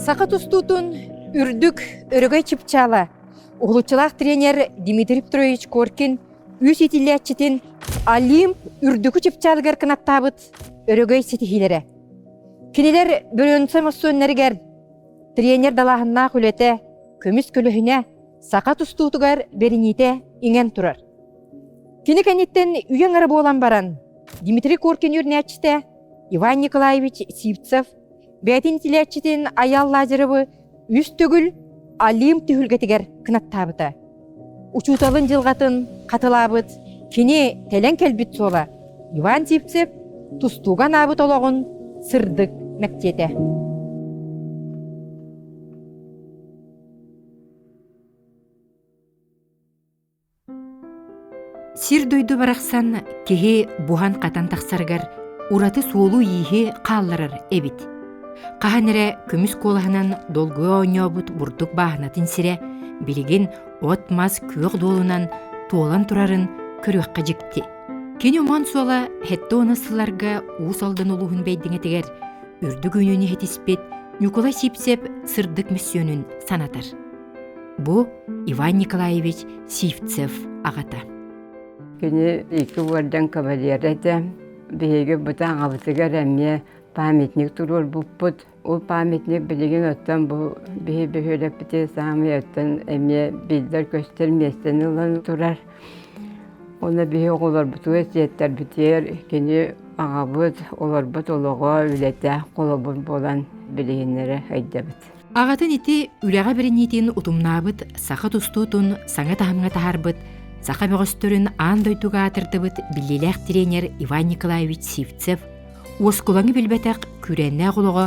Саха тустуутун үрдүк өрөгөй чыпчаала уһулуччулаах тренер Дмитрий Петрович Коркин үс иитиллээччитин Олимп үрдүкү чыпчаалыгар кынаттаабыт өрөгөй ситиһиилэрэ. Кинилэр бөрөнсө мөссүөннэригэр тренер далааһыннаах үлэтэ, көмүс көлөһүнэ саха тустуутугар бэриниитэ иҥэн турар. Кини кэнниттэн үйэ аҥара буолан баран, Дмитрий Коркин үөрэнээччитэ Иван Николаевич Сивцев бэйэтин тилээччитин Айаал Лазаревы үс төгүл Олимп түһүлгэтигэр кынаттаабыта. Учууталын дьылҕатын хатылаабыт, кини кэлэн кэлбит суола Иван Сивцев тустууга анаабыт олоҕун сырдык мэктиэтэ. Сир-дойду барахсан киһи буһан-хатан тахсарыгар ураты суолу-ииһи хаалларар эбит. Хаһан эрэ көмүс куолаһынан долгуйа оонньообут бурдук бааһынатын сирэ билигин от-мас күөх дуолунан туолан турарын көрүөххэ дьикти. Кини омоон суола 70 сылларга Уус Алдан улууһун Бэйдиҥэтигэр үрдүк үүнүүнү иһитиспит Ньукулай Сиипсэп сырдык мөссүөнүн санатар. Бу Иван Николаевич Сивцев аҕата. Кини икки уордьан кавалера этэ. Биһиги быта аҕабытыгар эмиэ памятник туруорбуппут. Ол памятник билигин оттон бу биһи бөһүөлэкпитигэр саамай оттон эмиэ биллэр-көстөр миэстэни ылан турар. Уонна биһи оҕолорбутугар, сиэттэрбитигэр кини аҕабыт олорбут олоҕо, үлэтэ холобур буолан билиһиннэрэ сылдьабыт. Аҕатын ити үлэҕэ бэриниитин утумнаабыт саха тустуутун саҥа таһымҥа таһаарбыт, саха бөҕөстөрүн аан дойдуга аатырдыбыт биллиилээх тренер Иван Николаевич Сивцев уоскулаҥы билбэтэх күүрээннээх олоҕо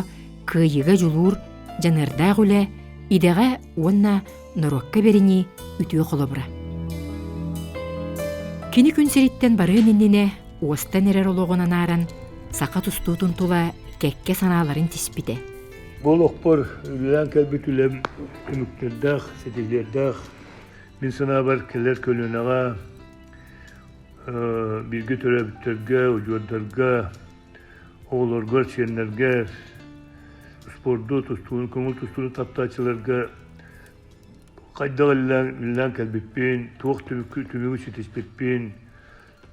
кыайыыга дьулуур, дьаныардаах үлэ, идэҕэ уонна норуокка бэринии үтүө холобура. Кини күн сириттэн барыан иннинэ уостан эрэр олоҕун анааран саха тустуутун тула кэккэ санааларын тиспитэ. Бу олохпор үлэлээн кэлбит үлэм түмүктэрдээх, ситиһиилэрдээх. Мин санаабар кэлэр көлүөнэҕэ, бииргэ төрөөбүттэргэ, удьуордарга, оҕолорго, сиэннэргэ, спорду, тустууну, көҥүл тустууну таптааччыларга хайдах үлэлээн кэлбиппин, туох түмүгү ситиспиппин,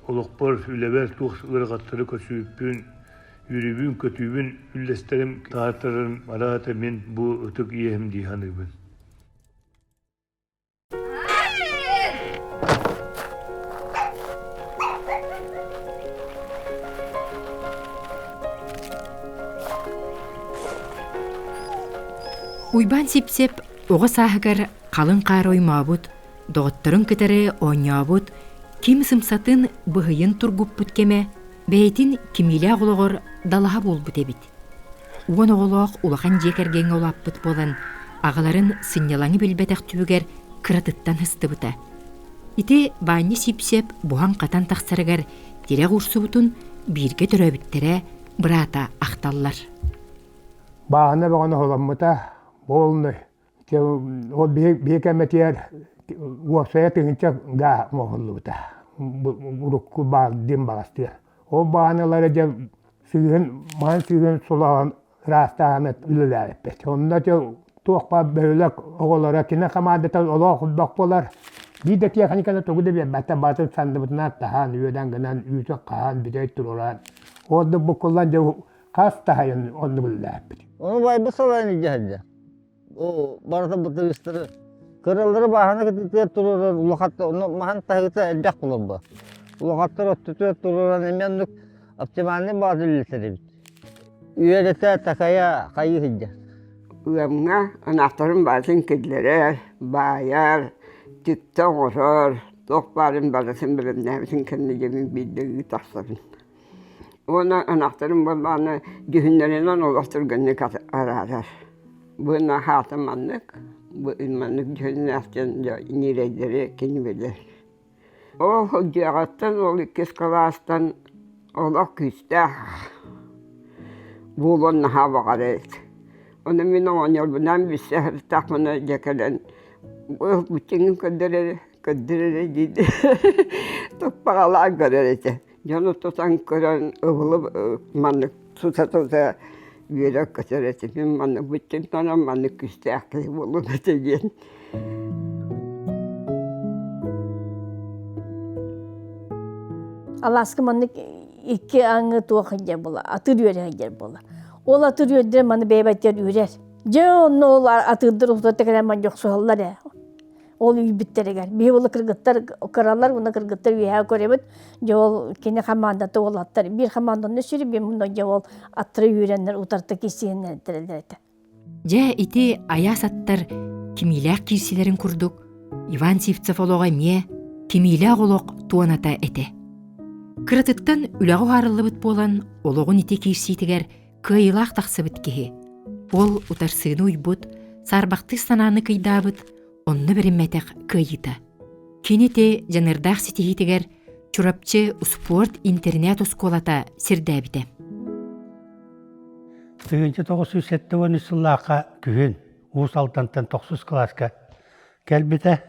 олохпор, үлэбэр туох ыарахаттары көрсүбүппүн, үөрүүбүн-көтүүбүн үллэстэрим, таһаартарарым араата мин бу ытык иэһим дии саныыбын. Уйбаан Сипсип оҕо сааһыгар халыҥ хаары оймообут, доҕотторун кытары оонньообут, ким сымсатын быһыйын тургуппут кэмэ бэйэтин кимиилээх олоҕор далаһа буолбут эбит. Уон оҕолоох улахан дьиэ кэргэҥҥэ улааппыт буолан, аҕаларын сынньалаҥы билбэтэх түбүгэр кыратыттан сыстыбыта. Ити Баанньа Сиипсэп буһан-хатан тахсарыгар тирэх уурсубутун бииргэ төрөөбүттэрэ быраата ахталлар. Бааһына бөҕөнү оһоломмута, полный Ол биһи кэмэтигэр уопсайа тыһыынча гаа оҥоһуллубута. Урукку баар диэн баҕастыыр. Ол бааһыналары дьэ сыыһын, маһын сыыһын сулаһан ыраастааһын үлэлээбиппит. Онно дьэ туох баар бөһүөлэк оҕолоро кини хамаандата олох элбэх буолар. Биир да тиэхиньикэни тугу да биэрбэттэр, барытын санныбытынан таһан, үөдэн гынан, үүтүн хаһан, бүтэй туруоран. Ол да буккуллан дьэ хас таһайын оннук үлэлээбиппит. Ону байбыт салайан илдьэ сылдьар. Оо, барыта бытырыыстары кыралары бааһына кытыытыгар туруорар улахаттар онно маһын таһыыта элбэх буолар Улахаттар оттутугар туруоран эмиэ оннук оптимальный баҕа үлэлэтэр эбит. Үөрэтэ, такайа хайыы сылдьар. Ыамҥа ынахтарын барытын киллэрэр, баайар, түптэ оҥорор, туох баарын барытын бэлэмнээбитин кэннэ дьэ мин биирдэ ыы тахсабын. Уонна ынахтарым буоллаҕына дьүһүннэринэн олох түргэнник араарар. Бу ынах аата маннык, бу маннык дьүһүннээх диэн дьэ ньирэйдэри кини билэр. Ол дьиэҕиттэн ол иккис кылаастан олох күүстээх буолуон наһаа баҕарар эбит. Ону мин оҕонньорбунаан билсэ сырыттахпына дьэ кэлэн бу быччыҥын көрдөр эрэ, көрдөр эрэ диир. Туппаҕалаан көрөр этэ. Дьону тутан көрөн ыбылы маннык тута-тута үөрэ-көтөр этим. Мин маннык бүттүм тонон маннык күүстээх киһи буолуом этэ диэн. Алааска маннык икки аҥы туох сылдьар буола, атыр үөрэ сылдьар буола. Ол атыр үөрдэр маны бэйэбэтигэр үрэр. Дьэ онно ол атыырдар устата кэлэн мандьа охсуһаллар ээ. Ол үүрбүттэригэр. Биһи буола кыргыттар кыралар уонна кыргыттар үөһээ көрөбүт. Дьэ ол кини хамаандата уолаттар биир хамаанданы сүрү биир мунна дьэ ол аттары үүрэннэр утарта киирсиһиннэрэллэр этэ. Дьэ ити айаас аттар кимиилээх киирсилэрин курдук Иван Сивцев олоҕо эмиэ кимиилээх олох туоната этэ. Кыратыттан үлэҕэ уһаарыллыбыт буолан олоҕун ити киирсиитигэр кыайыылаах тахсыбыт киһи. Ол утарсыыны уйбут, саарбахтыы санааны кыйдаабыт, онно бэриммэтэх кыайыыта. Кини ити дьаныардаах ситиһиитигэр Чурапчы успуорт интэринээт-оскуолата сирдээбитэ. 1973 сыллаахха күһүн Уус Алдантан тохсус кылааска кэлбитэ.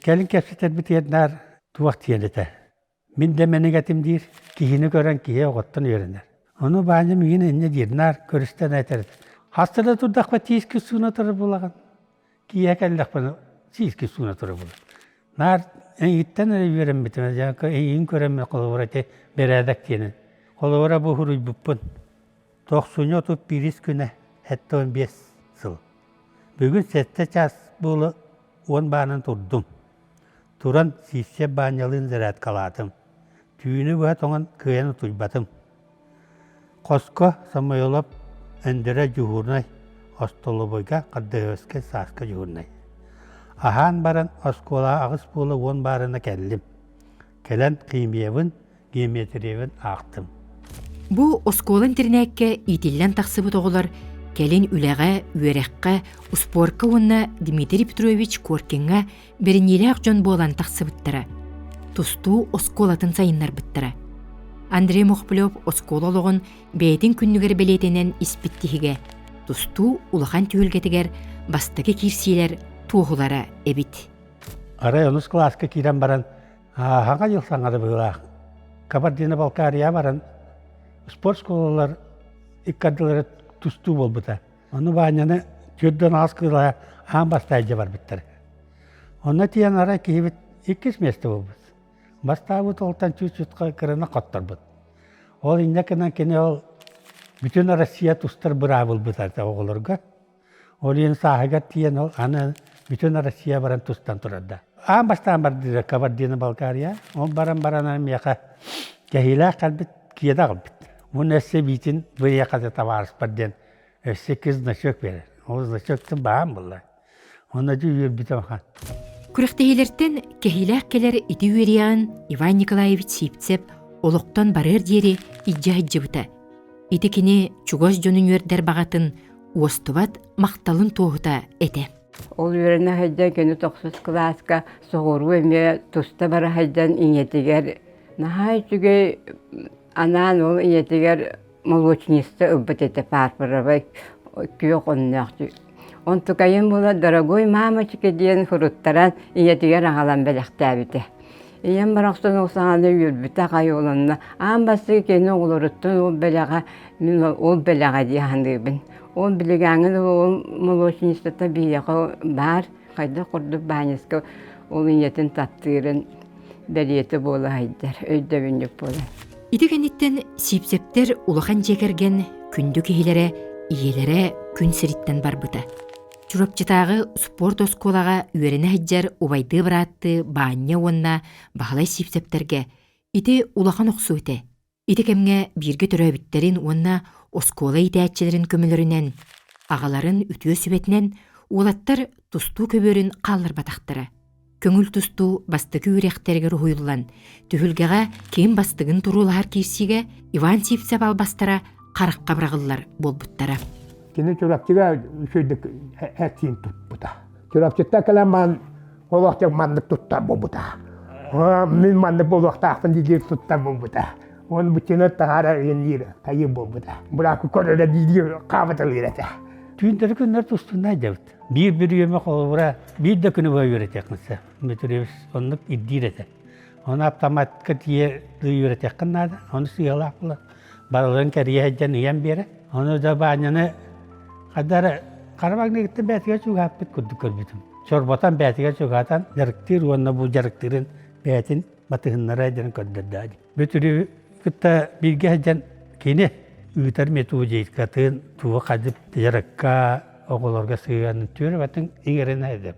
Кэлин кэпсэтэрбитигэр наар туох диэн этэ. Мин да мэник этим диир, киһини көрөн киһи оҕоттон үөрэнэр. Ону Баанньам миигин инньэ диир, наар көрүстэн этэр. Хаста да турдахпа тиискэ сууна турар буолаҕын. Киэһэ кэллэхпинэ тиискэ сууна турар буолар. Наар эйигиттэн эрэ үөрэммитим, эйигин көрөммүн холобура ити бэрээдэк диэнин. Холобура бу суруйбуппун. Тохсунньу 31 күнэ 75 сыл. Бүгүн сэттэ чаас буола уон баанан турдум. Туран Сииссэ Баанньалыын зарядкалаатым. Түүнү быһа тоҥон кыайан утуйбатым. Хоско Самойлов Өндөрө дьуһуурунай, остолобуойга Хардыһыаскай Сааска дьуһуурунай. Аһаан баран оскуолаҕа аҕыс буола уон баарына кэллим. Кэлэн химиябын, геометриябын аахтым. Бу оскуола-интэринээккэ иитиллэн тахсыбыт оҕолор кэлин үлэҕэ, үөрэххэ, успуорка уонна Дмитрий Петрович Коркиҥҥа бэриниилээх дьон буолан тахсыбыттара. Тустуу оскуолатын сайыннарбыттара. Андрей Мохплев оскуола олоҕун бэйэтин күннүгэр бэлиэтэнэн испит тиһигэ тустуу улахан түһүлгэтигэр бастакы киирсиилэр туоһулара эбит. Арай онус кылааска киирэн баран Саҥа дьыл саҥата быһыылаах. Кабардино-Балкария баран спорт школалар икки ардылара тустуу буолбута. Ону Баанньаны түөрт аҕыс кыыла аан бастаан илдьэ барбыттар. Онно тиийэн арай киһибит иккис миэстэ буолбут. Бастаабыт уолтан чуть-чуть кыраны хотторбут. Ол инньэ гынан кини ол бүтүн Россия тустар быраабы ылбыта оҕолорго. Ол иһин сааһыгар тиийэн ол аны бүтүн Россия баран тустан турарда. Аан бастаан бардыра Кабардино-Балкария. Ол баран баран миэхэ кэһиилээх кэлбит, киэдэ аҕалбыт. Уонна өссө биитин быйыахата табаарыспар диэн өссө икки значок биэрэр. Ол значоктун баһаам булла. Онно дьэ үөрбүтүм ахан. Күрэхтэһиилэртэн кэһиилээх кэлэр ити үөрүйэҕин Иван Николаевич Сивцев олохтон барыар диэри илдьэ сылдьыбыта. Ити кини чугас дьонун үөрдэр баҕатын уостубат махталын туоһута этэ. Ол үөрэнэ сылдьан кини тохсус кылааска соҕуруу эмиэ туста бара сылдьан ийэтигэр наһаа үчүгэй анаан ол ийэтигэр молочница ылбыт этэ фарфоровай күөх онноох Онтукайым буола дорогой мамочка диэн суруттаран ийэтигэр аҕалан бэлэхтээбитэ. Ийэм барахсан ол саҕана үөрбүтэ аҕай уоланна аан бастакы кини оҕолоруттан ол бэлэҕэ мин ол бэлэҕэ дии саныыбын. Ол билигааҥҥы ол молочницата биһиэхэ баар хайдах курдук Баанньыска ол ийэтин таптыырын бэлиэтэ буола сылдьар, өйдөбүнньүк буолар. Ити кэнниттэн Сиипсэптэр улахан дьиэ кэргэн күндү киһилэрэ ийэлэрэ күн сириттэн барбыта. Чурапчытааҕы спорт оскуолаҕа үөрэнэ сылдьар убайдыы-бырааттыы Баанньа уонна Баһылай Сиипсэптэргэ ити улахан охсуу этэ. Ити кэмҥэ бииргэ төрөөбүттэрин уонна оскуола иитээччилэрин көмөлөрүнэн, аҕаларын үтүө сүбэтинэн уолаттар тустуу көбүөрүн хаалларбатахтара. Көҥүл тустуу бастакы үөрэхтэригэр уһуйуллан, түһүлгэҕэ ким бастыгын туруулаһар киирсиигэ Иван Сивцев албастара харахха быраҕыллар буолбуттара. Кини Чурапчыга үчүгэйдик эт-сиин туппута. Чурапчыттан кэлэн баран олох дьэ маннык туттар буолбута. Мин маннык буолуохтаахпын диир туттар буолбута. Уон буччуну таһаара иэнниир тайыы буолбута. Быраакы көрөрө диир хаабыталыыр этэ. Түүндэри күннэр тустунна дьабыт. Биир бүрүөмэ холобура биир да күнү быһа үөрэтиэххин сөп. Дмитриевич оннук ирдиир этэ. Ону автоматка тиийэ үөрэтиэххин наада. Ону сыалаах буолар. Барыларын кэрийэ сылдьан ыйан биэрэ. Ону да Баанньаны хайда эрэ хара маҥнайгыттан бэйэтигэр чугаһаппыт курдук көрбүтүм. Чорботон бэйэтигэр чугаһатан дьарыктыыр уонна бу дьарыктыырын бэйэтин батыһыннара диэн көрдөрдө. Бүтүрү кытта бииргэ сылдьан кини ыытар методикатын тугу хадып дьарыкка оҕолорго сыһыанын түөрэ иҥэринэ эдеп.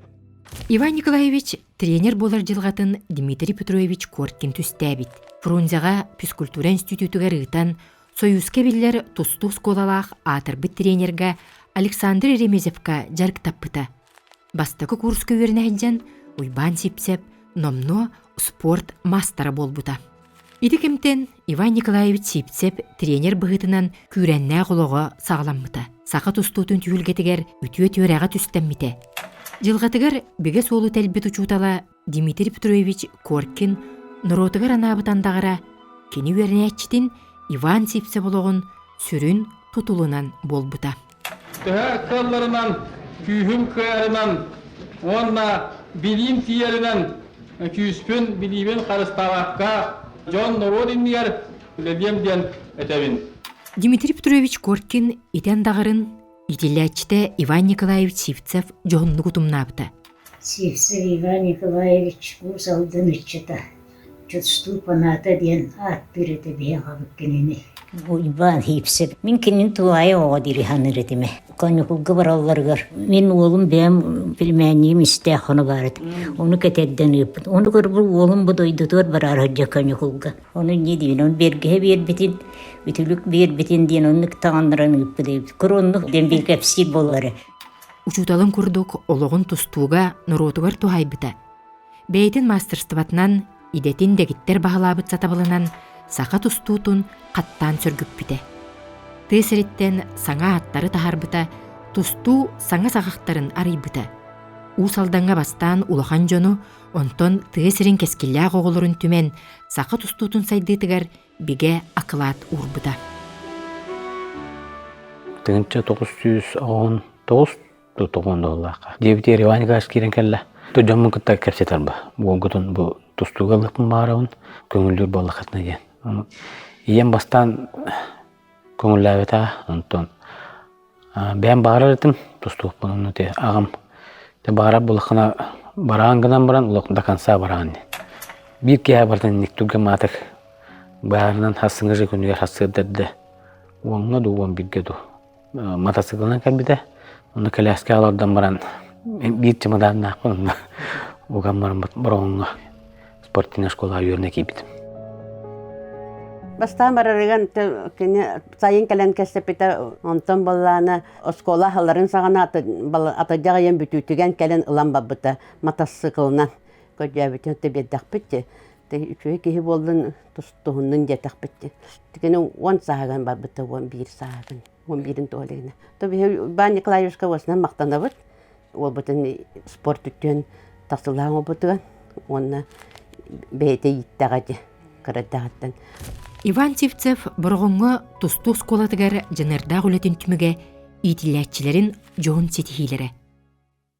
Иван Николаевич тренер буолар дьылҕатын Дмитрий Петрович Коркин түстээбит. Фрунзеҕа физкультура институтугар ыытан, Союзка биллэр тустуу оскуолалаах аатырбыт тренергэ Александр Еремезевка дьарыктаппыта. Бастакы курска үөрэнэ сылдьан Уйбаан Сипсэп номнуо спорт маастара буолбута. Ити кэмтэн Иван Николаевич Сивцев тренер быһыытынан күүрээннээх олоҕо саҕаламмыта. Саха тустуутун түһүлгэтигэр үтүө түөрэҕэ түстэммитэ. Дьылҕатыгар бигэ суолу тэлбит учуутала Дмитрий Петрович Коркин норуотугар анаабыт андаҕара кини үөрэнээччитин Иван Сивцев олоҕун сүрүн тутулунан буолбута. Төһө кыалларынан, күүһүм кыайарынан уонна билиим тиийэринэн күүспүн, билиибин харыстаабакка дьон, норуот иннигэр үлэлиэм диэн этэбин. Дмитрий Петрович Коркин ити андаҕарын иитиллээччитэ Иван Николаевич Сивцев дьоһуннук утумнаабыта. Сивцев Иван Николаевич Уус Алдан ыччата Чустуу фаната диэн ааттыыр этэ биһи аҕабыт кинини. Уйбаан Сиипсэп. Мин кинини туһаайа оҕо дири саныыр этим. Каникулга баралларыгар мин уолум бэйэм племяннигим истээх хоно баар этэ. Ону кэтэрдэн ыыппыт. Ону көрбүт уолум бу дойдутугар бараар сылдьа каникулга. Ону инньэ диэн, ону бэргэһэ биэрбитин, үтүлүк биэрбитин диэн оннук таҥыннаран ыыппыт эбит. Көр оннук диэн биир кэпсиир буолар. Учууталын курдук олоҕун тустууга норуотугар туһаайбыта. Бэйэтин маастарыстыбатынан, идэтин дэгиттэр баһылаабыт сатабылынан саха тустуутун хаттаан сөргүппүтэ. Тыа сириттэн саҥа ааттары таһаарбыта, тустуу саҥа саҕахтарын арыйбыта. Уус Алдаҥҥа бастаан улахан дьону, онтон тыа сирин кэскиллээх оҕолорун түмэн, саха тустуутун сайдыытыгар бигэ акылаат уурбута. 1999 тоҕуон дуоллаахха. Диэбитигэр Иван Николаевич киирэн кэллэ. Дьоммун кытта кэпсэтэр ба. Уолгутун бу тустууга ылыахпын баҕарабын, көҥүллүүр буоллаххытына диэн. Ийэм бастаан көҥүллээбэтэҕэ, онтон бэйэм баҕарар этим тустуохпун онно те аҕам те баҕарар буоллаххына бараан гынан баран олох до конца бараан диэн. Биир киэһэ барытын инник түргэн маатык баарынан хассыҥҥы күнүгэр хассыырда эрдэ уоҥҥа дуу уон бииргэ дуу мотоциклынан кэлбитэ. Онно кэлээскэ олордон баран биир чемоданнаахпын онно уган баран Бороҕоҥҥо спортивнай школаҕа үөрэнэ киирбитим. Бастаан барарыгар кини сайын кэлэн кэссэппитэ, онтон баллаана оскуола аһалларын саҕана атырдьах ыйын бүтүүтүгэн кэлэн ылан барбыта матассыыкылынан көрдөөбүтүн биэрдэхпит үчүгэй киһи буоллун туһуннун диэтэхпит кини уон сааһыгар барбыта уон биир сааһыгар уон биирин туола илигинэ то биһи Иван Николаевичка уосунан махтанабыт уолбутун спорт үттүөн тахсылаан уолбутугар уонна бэйэтэ ииттэҕэ дии кыра эрдэҕиттэн Иван Сивцев Бороҕоҥҥо тустуу оскуолатыгар дьаныардаах үлэтин түмүгэ иитиллээччилэрин дьоһун ситиһиилэрэ.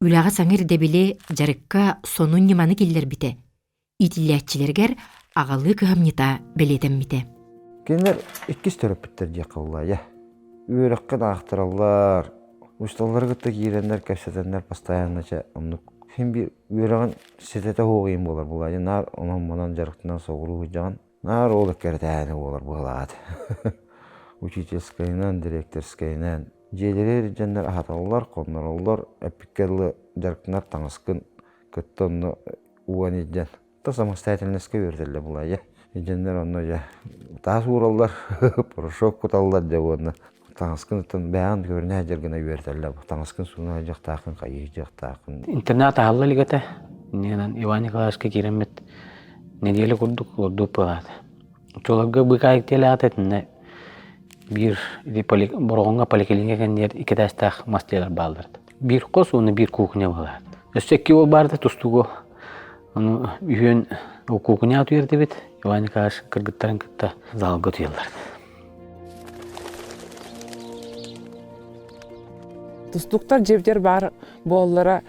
Үлэҕэ саҥа ирдэбили, дьарыкка сонун ньыманы киллэрбитэ. Иитиллээччилэригэр аҕалыы кыһамньыта бэлиэтэммитэ. Кинилэр иккис төрөппүттэр диэххэ буолла Үөрэххэ аахтараллар, учууталлары кытта киирэннэр, кэпсэтэннэр постоянно чэ оннук син биир үөрэҕин ситэтэ суох ыйым буолар буолла наар онон-манан дьарыктанан соҕуруу сылдьаҕын. Наар ол эккирэтээһинэ буолар быһылаат. Учительскайынан, директорскайынан дьиэлэри дьоннор аһаталлар, хоннороллор, эппиккэ дылы дьарыктанар таҥаскын кытта онно уган илдьэн то самостоятельноска үөрэтэллэр булаайа. Дьоннор онно дьэ таас уураллар, порошок куталлар дьэ уонна таҥаскын оттон бэйэҕин көрүнэ сылдьар гына үөрэтэллэр. Таҥаскын сууна сылдьыахтааххын, хайыы сылдьыахтааххын. Интернат аһылла илик этэ. Иннинэн Иван Николаевичка киирэммит нэдиэлэ курдук олордуу быһаата. Оччолорго быыкаайык тиэлээҕит этиннэ биир Бороҕоҥҥо поликлиника кэннигэр икки этээстээх мас дьиэлэр бааллар. Биир хос уонна биир кухня быһалаат. Өссө икки уол баар да тустууга ону үһүөн кухняҕа утуйар Иван Николаевич кыргыттарын кытта залга утуйаллар. Тустууктар дьиэбитигэр баар буоллара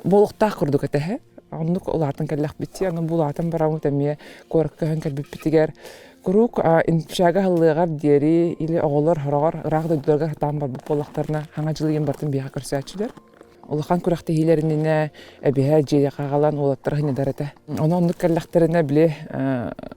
буолуохтаах курдук этэ. Оннук улаатан кэллэхпит дии. Аны бу улаатан бараммыт эмиэ куоракка көһөн кэлбиппитигэр куруук инфшага аһыллыаҕар диэри или оҕолор хороҕор ыраах дойдуларга сатаан барбыт буоллахтарына хаҥа дьыл ийэм бартын биһиэхэ көрсөөччүлэр. Улахан күрэхтэһиилэрининэ эбиһэ дьиэҕэ аҕалан уолаттара сынньатар этэ. Ону оннук кэллэхтэринэ били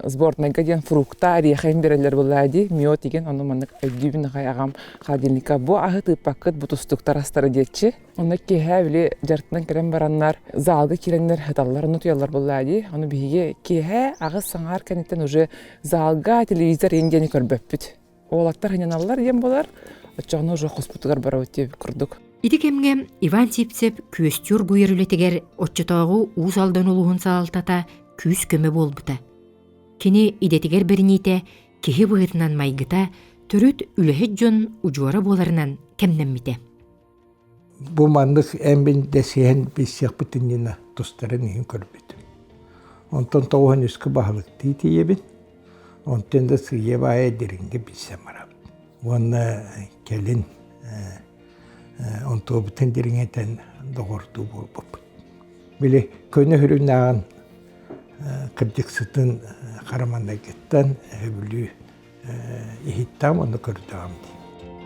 сборнайга диэн фрукта, ореха иһин биэрэллэр буоллаа дии, мед игин ону маннык өйдүүбүн аҕай аҕам холодильникка бу аһы тыыппаккыт бу тустуктар астара диэччи. Онно киэһэ били дьарыктанан кэлэн бараннар залга киирэннэр сыталлар, ону утуйаллар буоллаа дии. Ону биһиги киэһэ аҕыс саҥаар кэнниттэн уже залга телевизор иһин диэни көрбөппүт. Уолаттар сынньаналлар диэн буолар, оччоҕуна уже хоспутугар барабыт диэбит курдук. Ити кэмҥэ Иван Сивцев күөстүү оргуйар үлэтигэр оччотооҕу Уус Алдан улууһун салалтата күүс-көмө буолбута. Кини идэтигэр бэриниитэ, киһи быһыытынан майгыта төрүт үлэһит дьон удьуора буоларынан кэмнэммитэ. Бу маннык эн-мин дэсиһэн билсиэхпит иннинэ тустарын иһин көрбүтүм. Онтон тоҕуһун үскэ баһылыктыы тиийэбин. Онтон да сыыйа-баайа дириҥгэ билсэн барабын. Уонна кэлин онтуобутун дириҥэтэн доҕордуу буолбуппут. Били көнө сүрүннээҕин кырдьыксытын хараманнайгыттан сөбүлүү иһиттэҕим уонна көрдөҕүм дии.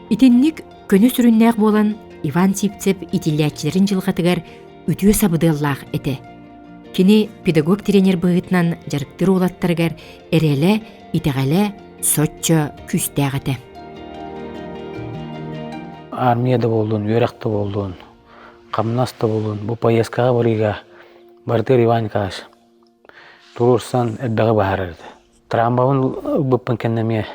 Итинник көнө сүрүннээх буолан Иван Сивцев итиллээччилэрин дьылҕатыгар үтүө сабыдыаллаах этэ. Кини педагог-тренер быһыытынан дьарыктыыр уолаттарыгар эрэлэ, итэҕэлэ соччо күүстээх этэ. Армия да буоллун, үөрэх да буоллун, хамнас да буоллун, бу поездкаҕа барыыга барытыгар Иван Николаевич туруорсан элбэҕи баһарар этэ. Трамбабын ылбыппын кэннэ эмиэ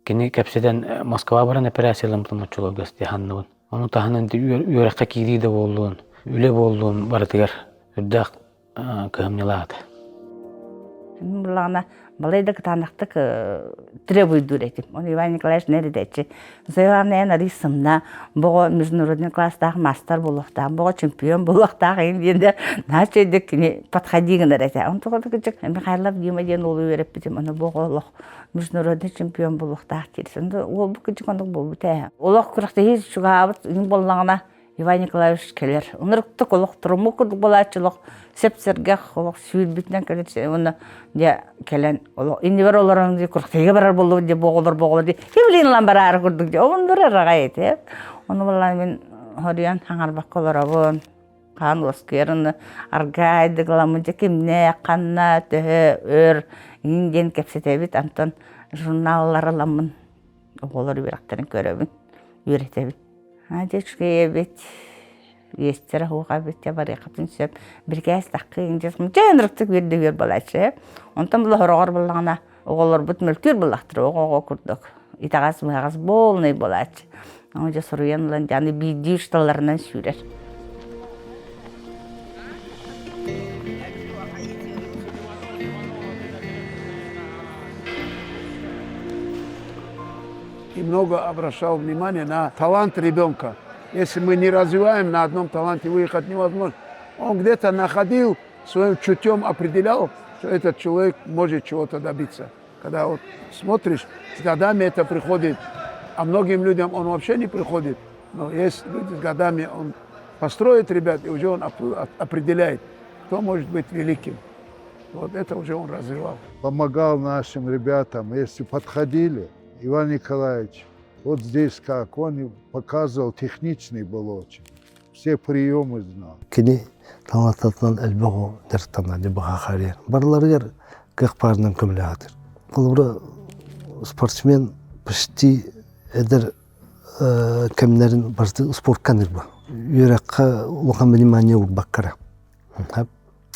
кини кэпсэтэн Москва баран эпэрээссийэламмытын оччолорго истиһанныбын. Ону таһынан үөрэххэ киирии да буоллун, үлэ буоллун барытыгар үрдээх кыһамньылаах этэ. Мин буллаҕына балай да кытаанахтык требуйдуур этим. Он Иван Николаевич нэридэччи. Зоя эн арый сымна, боҕо международный класстаах маастар буолуохтаах, боҕо чемпион буолуохтаах иһин диэн да наһаа үчүгэйдик кини подходи гынар этэ. Онтуга кырдьык Михайлов Дима диэн уолу үөрэппитим, ону боҕо олох международный чемпион буолуохтаах диир. Уолбут кырдьык оннук буолбут ээ. Олох күрэхтэһии чугаһаабыт буоллаҕына Иван Николаевич кэлэр. Ынырыктык олох туруммут курдук буолааччы олох сэп-сэргэх олох сүүрбүтүнэн кэлэр уонна дьэ кэлэн олох иннибэр олорон дии куртайга барар буоллубут дии боҕолор боҕолор дии ким ылан бараары курдук дии оҕоннор аҕай этэ. Ону буоллаҕына мин хоруйан хаҥарбакка олоробун. Хаан уоскуйар уонна аргаайдык ыламмын дьэ кимнээх, ханна, төһө, өр иҥин диэн кэпсэтэбит. Антон журналлар ыламмын оҕолор үөрэхтэрин көрөбүн, үөрэтэбин. Дьэ үчүгэй эбит, үөстэрэ суох эбит, дьэ барыаххытын сөп. Бирикээс таххыын дьэ дьэ ынырыктык үөрдэ үөр буолааччы. Онтон була сороҕор буоллаҕына оҕолорбут мөлтүүр буоллахтара оҕо-оҕо курдук. Итэҕэс-быһаҕас буолунай буолааччы. Ону дьэ суруйан ылан дьэ аны биирдии усталарынан сүүрэр. И много обращал внимание на талант ребенка. Если мы не развиваем на одном таланте, выехать невозможно. Он где-то находил, своим чутьем определял, что этот человек может чего-то добиться. Когда вот смотришь, с годами это приходит, а многим людям он вообще не приходит. Но есть люди с годами, он построит ребят, и уже он определяет, кто может быть великим. Вот это уже он развивал. Помогал нашим ребятам, если подходили, Иван Николаевич, вот здесь как, он показывал, техничный был очень. Все приемы знал. Кини таҥататынан элбэх дьарыктанна баха Барыларыгар кыах баарынан көмөлөһөтөр. Холобура, спортсмен почти эдэр кэмнэрин барытын спортка нырба. Үөрэххэ улахан внимание уурбаккара.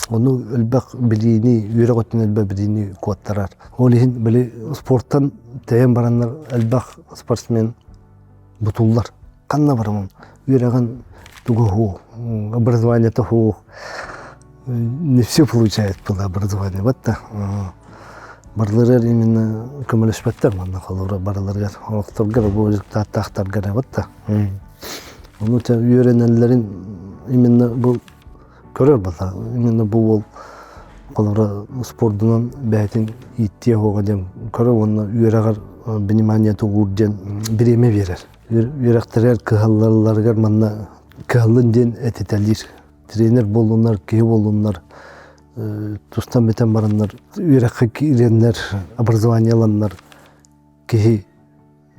Ону элбэх билиини, үөрэх өттүнэн элбэх билиини куоттарар. Ол иһин били спорттан тэйэн бараннар элбэх спортсмен бутуллар. Ханна барамын? Үөрэҕин тугу хуу, образование-то хуу. Не все получает было образование. Вот да. Барыларыгар именно көмөлөспөттөр манна холобура барыларыгар олохторгор бу результаттаахтаргар вот да. Ону үөрэнэллэрин именно бу көрөр бата именно бу уол холобура спордунан бэйэтин ииттиэ оһоҕо диэн көрөр уонна үөрэҕэр внимание тугуур диэн бириэмэ биэрэр үөрэхтэригэр кыһаллалларыгар манна кыһаллын диэн этитэлиир тренер буоллуннар киһи буоллуннар. тустан бүтэн бараннар үөрэххэ киирэннэр образование ыланнар киһи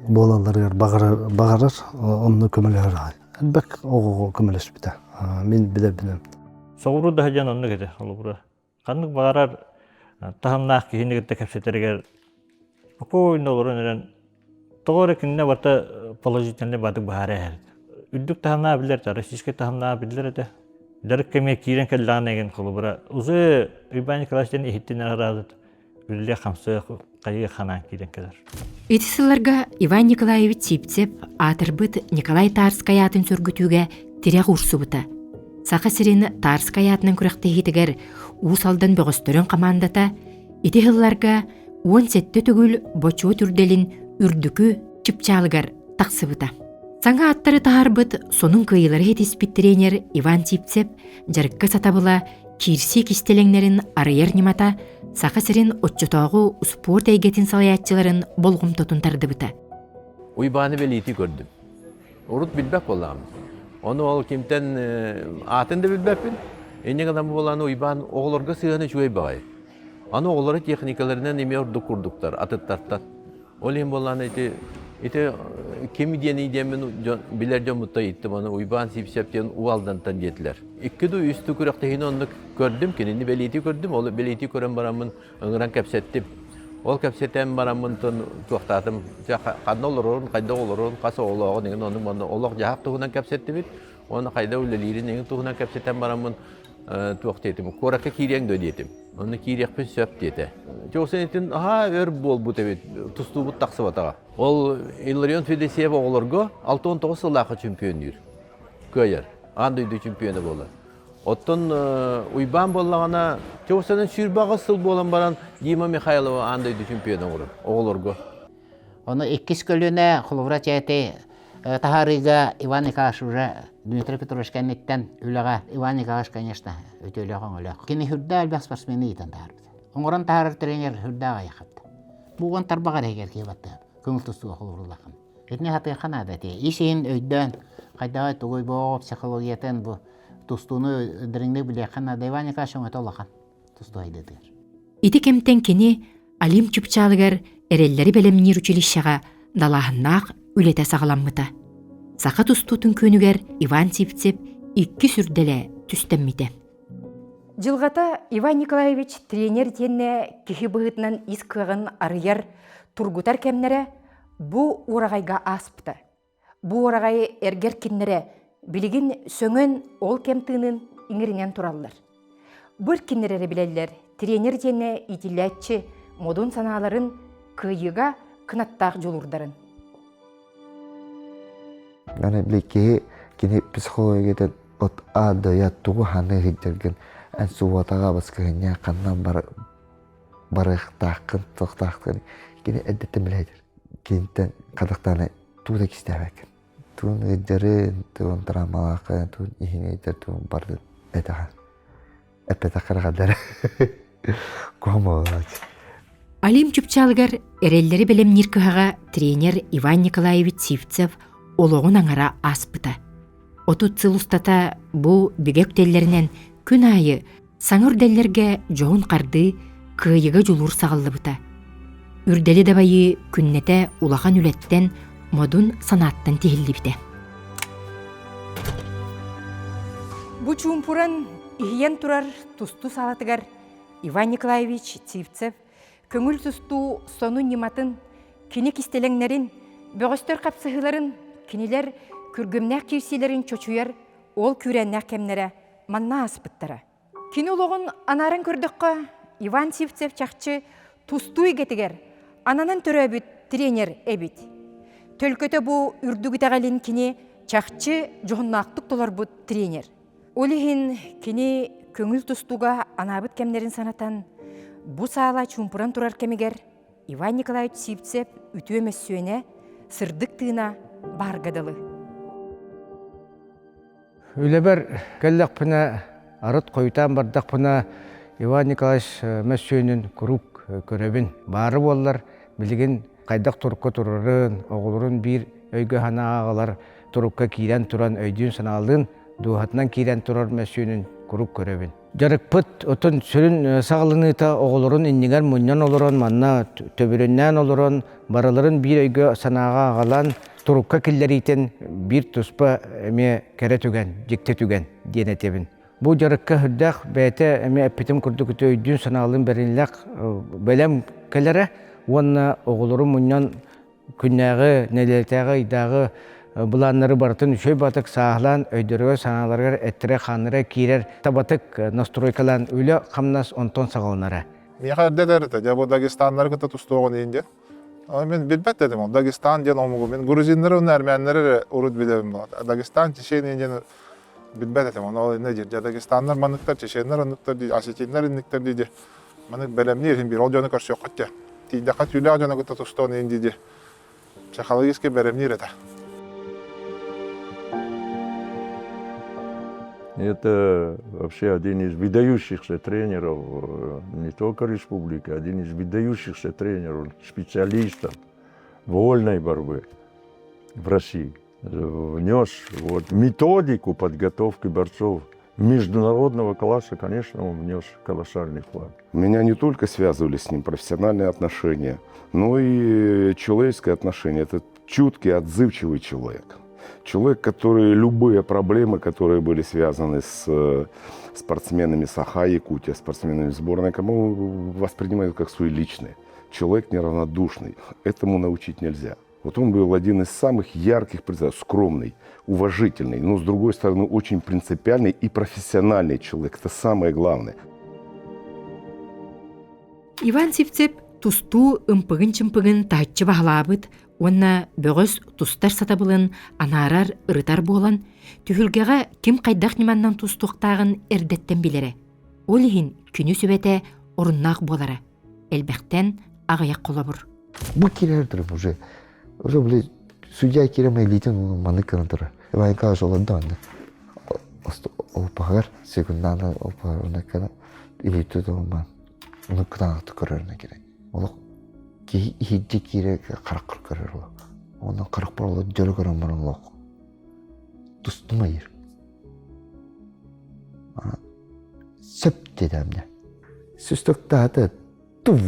буолалларыгар баҕарар онно көмөлөһөр аҕай. Элбэх оҕоҕо көмөлөспүтэ. Мин билэрбинэн. Соҕуруу да дьон оннук этэ холобура. Ханнык баҕарар таһымнаах киһини кытта кэпсэтэригэр спокойно олорон эрэн тоҕо эрэ кинини барыта положительный баатык баһаара иһэр. Үрдүк таһымнаах биллэр этэ, российскай таһымнаах биллэр этэ. Дьарык кэмигэр киирэн кэллэҕинэ эгин холобура уже Иван Николаевич диэн иһиттин араазыт үлэлиэх-хамсыах хайыы ханаан киирэн кэлэр. Ити сылларга Иван Николаевич Сивцев аатырбыт Николай Тарскай аатын сөргүтүүгэ тирэх уурсубута. Саха сирин Тарскай аатынан күрэхтэһиитигэр Уус Алдан бөҕөстөрүн хамаандата ити сылларга 17 төгүл бочуот үрдэлин үрдүкү чыпчаалыгар тахсыбыта. Саҥа аттары таһаарбыт сонун кыайыылары ситиспит тренер Иван Сивцев дьарыкка сатабыла киирсии кистэлэҥнэрин арыйар ньымата Саха сирин оччотооҕу успуорт эйгэтин салайааччыларын болҕомтотун тардыбыта. Уйбааны бэлиэтии көрдүм. Урут билбэт буоллаҕым. Ону ол кимтэн аатын да билбэппин. Инньэ гынан буолан Уйбаан оҕолорго сыһыана үчүгэй баҕайы. Аны оҕолоро техникаларынан эмиэ ордук курдуктар атыттартан. Ол иһин буоллаҕына ити ити ким диэний диэммин дьон билэр дьоммуттан ыйыттым аны Уйбаан Сивцев диэн Уу Алдантан диэтилэр. Икки дуу үс дуу күрэхтэһиини оннук көрдүм, кинини бэлиэтии көрдүм, ол бэлиэтии көрөн бараммын ыҥыран кэпсэттим. Ол кэпсэтэн бараммын туохтаатым, ханна олорорун, хайдах олорорун, хас оҕолооҕун иҥин оннук манна олох-дьаһах туһунан кэпсэттибит. Уонна хайдах үлэлиирин иҥин туһунан кэпсэтэн бараммын туох диэтим, куоракка киириэҥ дуо диэтим. Онно киириэхпин сөп диэтэ. Чоҕусан итин аһаа өр буолбут эбит, тустуубут тахсыбатаҕа. Ол Илларион Федосеев оҕолорго 69 сыллаахха чемпионнүүр. Кыайар. Аан дойду чемпиона буолар. Оттон Уйбаан буоллаҕына, чоҕусанан 28 сыл буолан баран Дима Михайлова аан дойду чемпиона оҥорор оҕолорго. Ону иккис көлүөнэ холобура чээти таһаарыыга Иван Николаевич уже Дмитрий Петрович кэнниттэн үлэҕэ Иван Николаевич, конечно, үтүөлээх өҥөлөөх. Кини үрдээх элбэх спортсмены иитэн таһаарбыта. Оҥорон таһаарар тренер үрдээх айахапта. Бу уон тарбаҕар иһигэр киһи баттыһап, көҥүл тустууга холобурлахын. Итини хатыахха наада этэ. Ис иһин өйдөөн, хайдаҕай тугуй бу психологиятын бу тустууну дириҥник билиэххэ наада. Иван Николаевич өҥөтө улахан тустуу айдытыгар. Ити кэмтэн кини Алим чыпчаалыгар эрэллэри бэлэмниир училищеҕа далааһыннаах үлэтэ саҕаламмыта. Саха тустуутун күөнүгэр Иван Сивцев икки сүрдэлэ түстэммитэ. Дьылҕата Иван Николаевич тренер итиэннэ киһи быһыытынан ис кыаҕын арыйар, тургутар кэмнэрэ бу уораҕайга ааспыта. Бу уораҕайы эргэр киннэрэ билигин сөҥөн ол кэм тыынын иҥэринэн тураллар. Бу эркиннэр эрэ билэллэр тренер диэнэ иитиллээччи модун санааларын кыайыыга кынаттаах дьулуурдарын. Аны били киһи кини психологията от А до Я тугу ханыы сылдьаргын эн субуотаҕа баскыһынньа ханнан бар барыахтааххын туохтааххын кини эрдэттэн билэ сылдьар киниттэн хатахтаана тугу да кистээбэккин тугун ыйдарын тугун травмалааххын тугун иһин ыйдар тугун бардын этэҕин эппэтэххэ эрэ куһаҕан Алим чыпчаалыгар эрэллэри бэлэмниир кыһаҕа тренер Иван Николаевич Сивцев олоҕун аҥара ааспыта. 30 сыл устата бу бигэ үктэллэринэн күн аайы Саҥа үрдэллэргэ дьоһун хардыы, кыайыыга дьулуур саҕыллыбыта. Үрдэли дабайыы күннэтэ улахан үлэттэн, модун санааттан тиһиллибитэ. Бу чуумпуран иһийэн турар тустуу саалатыгар Иван Николаевич Сивцев көҥүл тустуу сонун ньыматын, кини кистэлэҥнэрин, бөҕөстөр хапсыһыыларын, кинилэр күргүмнээх киирсиилэрин чочуйар ол күүрээннээх кэмнэрэ манна ааспыттара. Кини олоҕун анааран көрдөххө, Иван Сивцев чахчы тустуу эйгэтигэр ананан төрөөбүт тренер эбит. Төлкөтө бу үрдүк итэҕэлин кини чахчы дьоһуннаахтык толорбут тренер. Ол иһин кини көҥүл тустууга анаабыт кэмнэрин санатан, бу саала чуумпуран турар кэмигэр Иван Николаевич Сивцев үтүө мөссүөнэ, сырдык тыына баарга дылы. Үлэбэр кэллэхпинэ, арыт хойутаан бардахпына, Иван Николаевич мөссүөнүн куруук көрөбүн. Баары буоллар, билигин хайдах турукка турарын, оҕолорун биир өйгө-санааҕа аҕалар турукка киирэн туран өйдүүн-санаалыын, дууһатынан киирэн турар мөссүөнүн куруук көрөбүн. Дьарыкпыт отон сүрүн саҕаланыыта оҕолорун иннигэр мунньан олорон, манна төбүрүннээн олорон, барыларын биир өйгө санааҕа аҕалан, турукка киллэриитин биир туспа эмиэ кэрэ түгэн, дьикти түгэн диэн этэбин. Бу дьарыкка сүрдээх бэйэтэ эмиэ эппитим курдук өйдүүн-санаалыын бэриллэх бэлэм кэлэрэ уонна оҕолору мунньан күннээҕи, нэдиэлэтээҕи, ыйдааҕы былааннары барытын үчүгэй батык сааһылаан өйдөрүгэр-санааларыгар эттэрэ-хааннара киирэр табатык настройкалаан үлэ-хамнас онтон саҕаланара. Миэхэ эрдэ этэр этэ, дьэ бу Дагестаннары кытта тустуоҕун иһин диэн. Мин билбэт этим ол Дагестан диэн омугу. Мин грузиннары уонна армяннары эрэ урут билэбин. Дагестан, Чечения диэн билбэт этим. Ону ол иннэ диир. Дьэ Дагестаннар манныктар, чеченнэр оннуктар дии, осетиннар инниктэр дии дии. Маны бэлэмниир иһин биир ол дьону көрсүөххүт диэ. Тиийдэххэ түүлээх дьону кытта тустуон иһин дии дии. Психологически бэлэмниир этэ. Это вообще один из выдающихся тренеров не только республики, один из выдающихся тренеров, специалистов вольной борьбы в России. Внес вот методику подготовки борцов международного класса, конечно, он внес колоссальный вклад. Меня не только связывали с ним профессиональные отношения, но и человеческое отношение. Это чуткий, отзывчивый человек. Человек, который любые проблемы, которые были связаны с э, спортсменами Саха, Якутия, спортсменами сборной кому воспринимает как свои личные. Человек неравнодушный. Этому научить нельзя. Вот он был один из самых ярких представителей, скромный, уважительный, но, с другой стороны, очень принципиальный и профессиональный человек. Это самое главное. Иван Сивцев тустуу ымпыгын-чымпыгын таһыччы баһылаабыт уонна бөҕөс тустар сатабылын анаарар, ырытар буолан, түһүлгэҕэ ким хайдах ньыманнан тустуохтааҕын эрдэттэн билэрэ. Ол иһин күнү сүбэтэ оруннаах буолара. Элбэхтэн аҕыйах холобур. Бу киирэр турар уже. Уже, блядь, судья киирэн илиитин маннык гынан турар. Иван Николаевич олордо онно. Олпаҕар, секундаана олпаҕар онно кэлэн илиитэ тутулман. Ону кытаанахтык көрөрүнэ керек. Олох киһи иһирдьэ киирэ хараххар көрөр олох. Онон харахпар олох дьөрө көрөн баран олох тустумайыр. Сөп диэтээмнэ. Сүстүктаата тув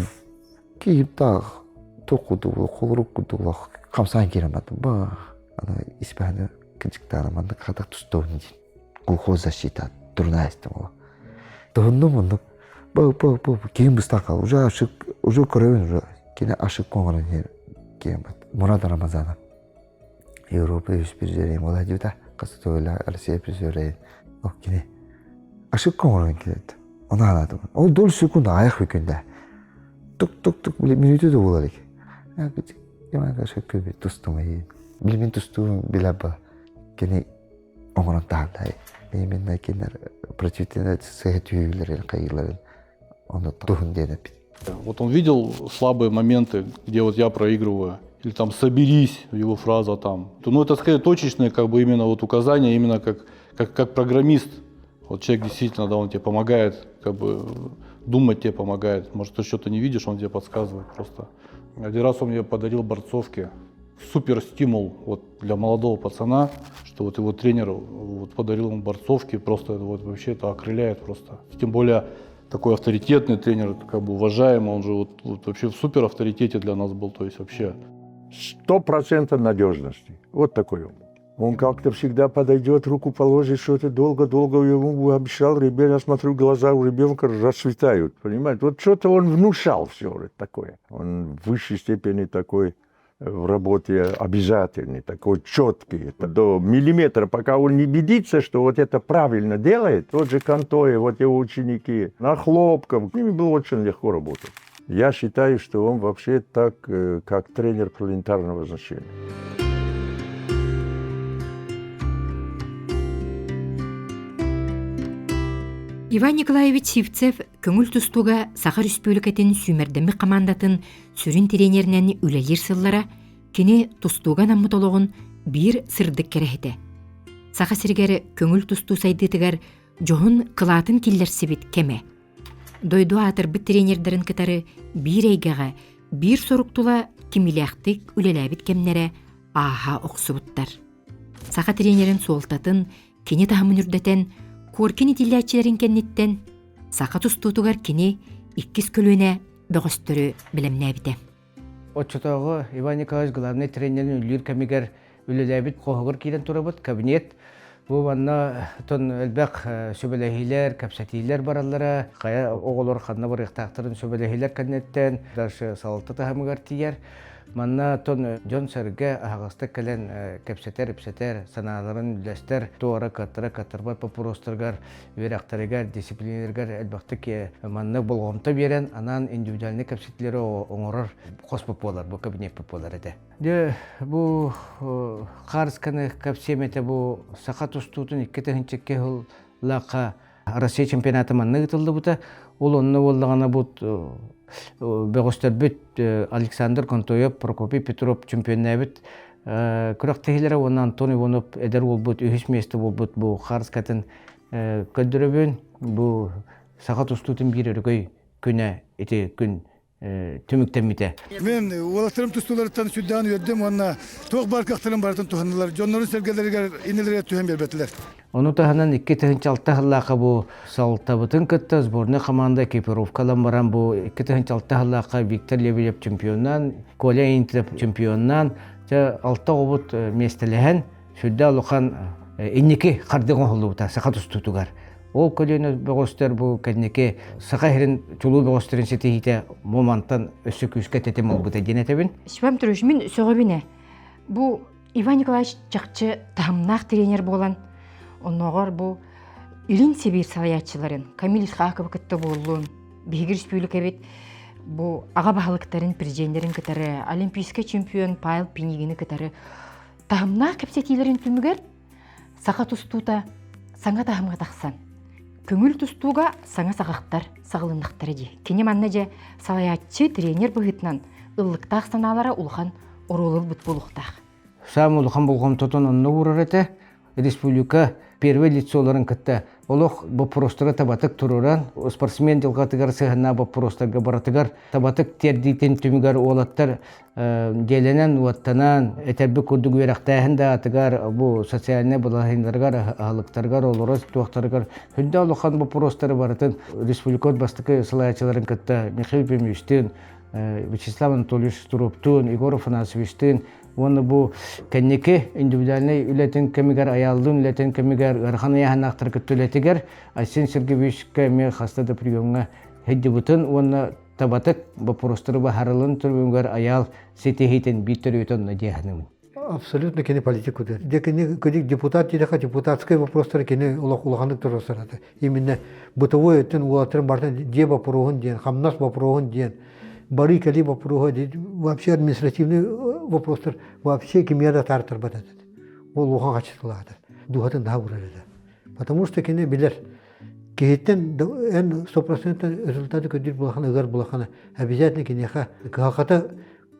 киһиптаах токудуу холорук кудулах хамсаан киирэн бардым бах ана испэһэни кыдьыктаана маннык хатах тустуон диин глухой защита турнаайстым ол туһуннум оннук бу бу бу киһим быстах хаал уже ашык уже көрөбүн уже кини ашык оҥорон иһэр киһим бат Мурат Рамазанов Европа үс призерин буола дьиэбитэ хас төгүллээх Россия призерин ол кини ошибка оҥорон кэлбит ону анаатым ол долю секунда аҕыйах күндэ тук-тук-тук мүнүүтэ да буола илик ошибка тустум билимин тустуум билэр ба кини оҥорон таһаарда именно кинилэр противительно сыһа түһүүлэрин хайыыларын ону туһун диэн эппит Вот он видел слабые моменты, где вот я проигрываю, или там «соберись», его фраза там. Ну, это скорее точечное как бы именно вот указание, именно как, как, как программист. Вот человек действительно, да, он тебе помогает, как бы думать тебе помогает. Может, ты что-то не видишь, он тебе подсказывает просто. Один раз он мне подарил борцовки. Супер стимул вот для молодого пацана, что вот его тренер вот подарил ему борцовки, просто это вот вообще это окрыляет просто. Тем более такой авторитетный тренер, как бы уважаемый, он же вот, вот вообще в супер авторитете для нас был, то есть вообще. 100% надежности. Вот такой он. Он как-то всегда подойдет, руку положит, что-то долго-долго ему обещал ребенок, я смотрю, глаза у ребенка расцветают, понимаете? Вот что-то он внушал все такое. Он в высшей степени такой в работе обязательный, такой четкий, до миллиметра, пока он не убедится, что вот это правильно делает, тот же Контоев, вот его ученики, Нахлопков, с ними было очень легко работать. Я считаю, что он вообще так, э, как тренер планетарного значения. Иван Николаевич Сивцев көҥүл тустууга Саха Республикатын сүүмэрдэммит хамаандатын сүрүн тренеринэн үлэлиир сыллара кини тустууга анаммыт олоҕун биир сырдык кэрэһитэ. Саха сиригэр көҥүл тустуу сайдыытыгар дьоһун кылаатын киллэрсибит кэмэ. Дойду аатырбыт тренердэрин кытары биир эйгэҕэ биир сорук тула кимилээхтик үлэлээбит кэмнэрэ ааһа охсубуттар. Саха тренерин суолтатын кини таһымын үрдэтэн, Коркин итиллээччилэрин кэнниттэн Саха тустуутугар кини иккис көлүөнэ бөҕөстөрү бэлэмнээбитэ. Оччотооҕу Иван Николаевич главнай тренерин үллүүр кэмигэр үлэлээбит хоһугар киирэн турабыт кабинет. Бу манна тон элбэх сүбэлэһиилэр, кэпсэтиилэр бараллара. Хайа оҕолор ханна барыахтаахтарын сүбэлэһиилэр кэнниттэн дальше салалта таһымыгар тиийэр. Манна тон дьон-сэргэ аһаҕастык кэлэн кэпсэтэр-ипсэтэр, санааларын үллэстэр, туора кыаттара кыаттарбат боппуруостарыгар үөрэхтэригэр, дисциплиналарыгар элбэхтик маннык болҕомто биэрэн, анаан индивидуальнай кэпсэтиилэри оҥорор хоспут буолар, бу кабинеппит буолар этэ. Дьэ, бу хаарысканы кэпсиэм этэ бу саха тустуутун 2002 сыллаахха Россия чемпионата манна ыытыллыбыта. Ол онно буоллаҕына бу бөҕөстөрбүт Александр Контоев, Прокопий Петров чемпионнээбит күрэхтэһиилэрэ уонна Антон Иванов эдэр уолбут үһүс миэстэ буолбут бу хаарыскатын көрдөрөбүн. Бу саха тустуутун биир өрөгөй күнэ ити күн түмүктэммитэ. Мен уолаттарым тустууларыттан сүрдээн үөрдүм уонна туох баар кыахтарын барытын туһаннылар. Дьоннорун сэргэлэригэр иннилэригэр түһэн биэрбэтилэр. Ону таһынан 2006 сыллаахха бу Салтабытын кытта сборная команда экипировкалан баран бу 2006 сыллаахха Виктор Лебедев чемпионнаан, Коля Интрев чемпионнаан, дьэ алта оҕобут миэстэлэһэн сүрдээх улахан инники хардыы оҥоһуллубута саха тустуутугар. Ол көлүөнэ бөҕөстөр бу кэнники саха сирин чулуу бөҕөстөрүн ситиһиитэ бу мантан өссө күүскэ тэтим ылбыта диэн этэбин. Степан Петрович, мин сөҕөбүн ээ. Бу Иван Николаевич чахчы таһымнаах тренер буолан, оннооҕор бу Илин Сибиир салайааччыларын Камиль Исхаковы кытта буоллун, биһиги республикабыт бу аҕа баһылыктарын, президеннэрин кытары, олимпийскай чемпион Павел Пинигини кытары таһымнаах кэпсэтиилэрин түмүгэр саха тустуута саҥа таһымҥа тахсан, көҥүл тустууга саҥа саҕахтар саҕылыннахтара дии. Кини манна дьэ салайааччы, тренер быһыытынан ыллыктаах санаалара улахан оруолу ылбыт буолуохтаах. Саамай улахан болҕомтотун онно уурар этэ. Республика первый лицоларын кытта олох боппуруостары табатык туруоран, спортсмен дьылҕатыгар сыһыаннаах боппуруостарга барытыгар табатык тиэрдиитин түмүгэр уолаттар дьиэлэнэн, уоттанан, этэрбит курдук үөрэхтээһин да атыгар, бу социальнай балаһыанньаларыгар, аһылыктарыгар, олорор туохтарыгар сүрдээх улахан боппуруостары барытын республика бастакы салайааччыларын кытта Михаил Ефимовичтыын, Вячеслав Анатольевич Туруптуун, Егор Афанасьевичтыын уонна бу кэнники индивидуальнай үлэтин кэмигэр, айааллыын үлэтин кэмигэр, ыарахан ыйааһыннаахтары кытта үлэтигэр Айсен Сергеевичка эмиэ хаста да приемҥа сылдьыбытын уонна табатык боппуруостары баһарылын түрүгэр айаал ситиһиитин биир төрүөтэ онно диэхинибин. Абсолютно кини политик кудыр. Де кини кыдик депутат диэхэ депутатскай вопростары кини олох улаханнык туруорсарата. Именно бытовой өттүн уолаттарын бартын дьиэ вопроһун диэн, хамнас вопроһун диэн, барыы кэлии вопроһа вообще административный вопростар вообще кимиэ да тартарбат этэ. Ол улахан хачытылаата. Дууһатын наһаа урар этэ. Потому что кини билэр киһиттэн эн 100% результаты көрдүүр булахана ыгар булахана обязательно киниэхэ кыһалҕата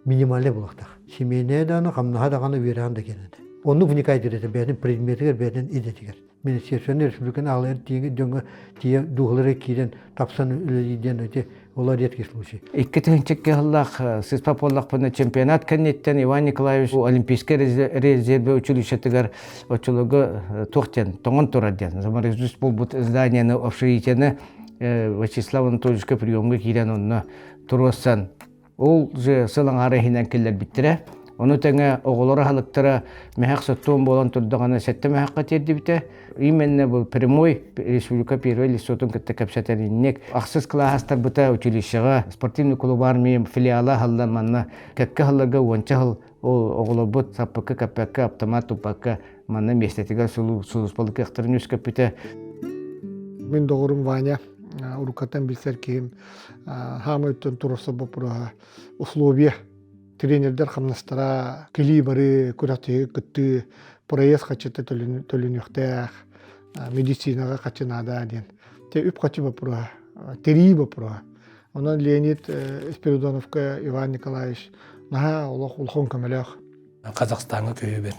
минимальный булахтаах. Семейнэйэ даҕаны, хамнаһа даҕаны, үөрэҕин да киэнэтэ. Оннук вникает этэ бэйэтин предметигэр, бэйэтин идэтигэр. Министерствоны республиканы аҕалар тиийэ дьоҥҥо тиийэ дууһалара киирэн тапсан үлэлиир диэн ити олор редкий случай. 2002 сыллаах сыспа буоллахпына чемпионат кэнниттэн Иван Николаевич Олимпийскай резервэ училищетыгар оччолорго туох диэн тоҥон турар диэн заморозус буолбут зданияны общежитиены Вячеслав Анатольевичка приемҥа киирэн онно туруорсан Ол же сыл аҥаара иһинэн киллэрбиттэрэ. Ону тэҥэ оҕолор аһылыктара мэһэх соттуон буолан турдаҕына сэттэ мэһэххэ тиэрдибитэ. Именно был прямой республика первой лицотун кытта кэпсэтэн инник. Ахсыс кылааһастарбыта училищеҕа спортивный клуб армии филиала аһыллан манна кэккэ сылларга уонча сыл ол оҕолорбут саппыкка кэппэккэ автомат туппакка манна миэстэтигэр сулууспалык кыахтарын үөскэппитэ. Мин доҕорум Ваня уруккаттан билсэр киһим хаамай өттөн туруорсар боппуруоһа условия тренердэр хамнастара кэлии бары күрэхтэһиигэ кыттыы проезд хаччыта төлөнүөхтээх медицинаҕа хаччы наада диэн те үп хаччы боппуруоһа тэрии боппуруоһа онон Леонид Спиридоновка Иван Николаевич наһаа олох улахан көмөлөөх Казахстаҥҥа көһүүбэр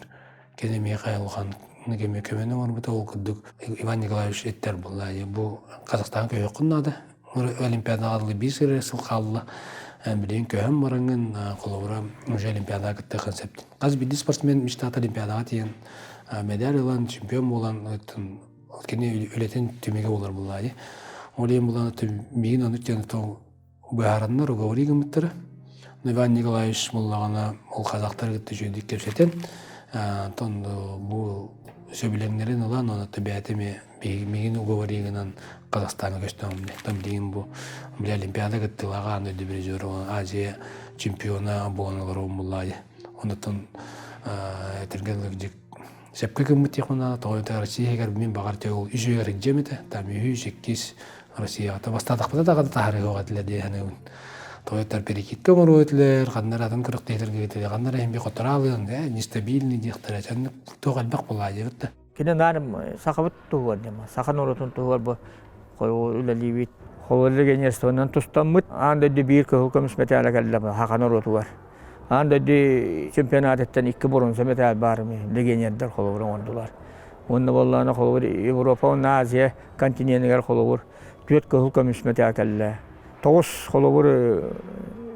кини миэхэ улахан кэми көмөнү оҥорбута ол курдук Иван Николаевич эттэр буолла бу Казахстаҥҥа көһүөххүн наада Олимпиадаҕа дылы биир сыл сыл хаалла билигин көһөн бараҥҥын холобура уже Олимпиадаҕа кыттыаххын сөп хас биирдии спортсмен мечтата Олимпиадаҕа тиийэн медаль ылан чемпион буолан кини үлэтин түмүгэ буолар буоллаа дии. Ол иһин булан миигин ону диэн быһаараннар уговоры гыммыттара. Иван Николаевич буоллаҕына ол казахтары кытта үчүгэйдик кэпсэтэн, онтон бу сөбүлэҥнэрин ылан, онно бэйэтэ эмиэ миигин уговоры гынан Казахстаҥҥа көстөҕүм. Там билигин бу били Олимпиада кыттыылааҕа аан дойду призера, Азия чемпиона буолан олоробун буллаайы. Онтон этэргэ дылы сөпкө гыммыт диэхпин тоҕо это Россия иһигэр мин баҕар ол үс үйэ ырыдьым этэ там үһүс иккис Россияҕа бастаатахпына даҕаны таһаарыһыах этилэр дии саныыбын тоҕо этэр перекидка оҥоруо этилэр ханна эрэ атын күрэхтэһиилэргэ этилэр ханна эрэ иһин хотораалыан э нестабильный диэхтэрэ чаннык туох элбэх буолаа диэбит да Кини наар сахабыт туһугар диэн саха норуотун туһугар бу үлэлиибит. Холобур легионерствонан тустаммыт аан дойду биир кыһыл көмүс мэтээлэ кэллэ саха норуотугар. Аан дойду чемпионатыттан икки боруонса мэтээл баар легионердар холобур оҥордулар. Уонна буоллаҕына холобур Европа уонна Азия континеныгар холобур түөрт кыһыл көмүс мэтээл кэллэ. Тоҕус холобур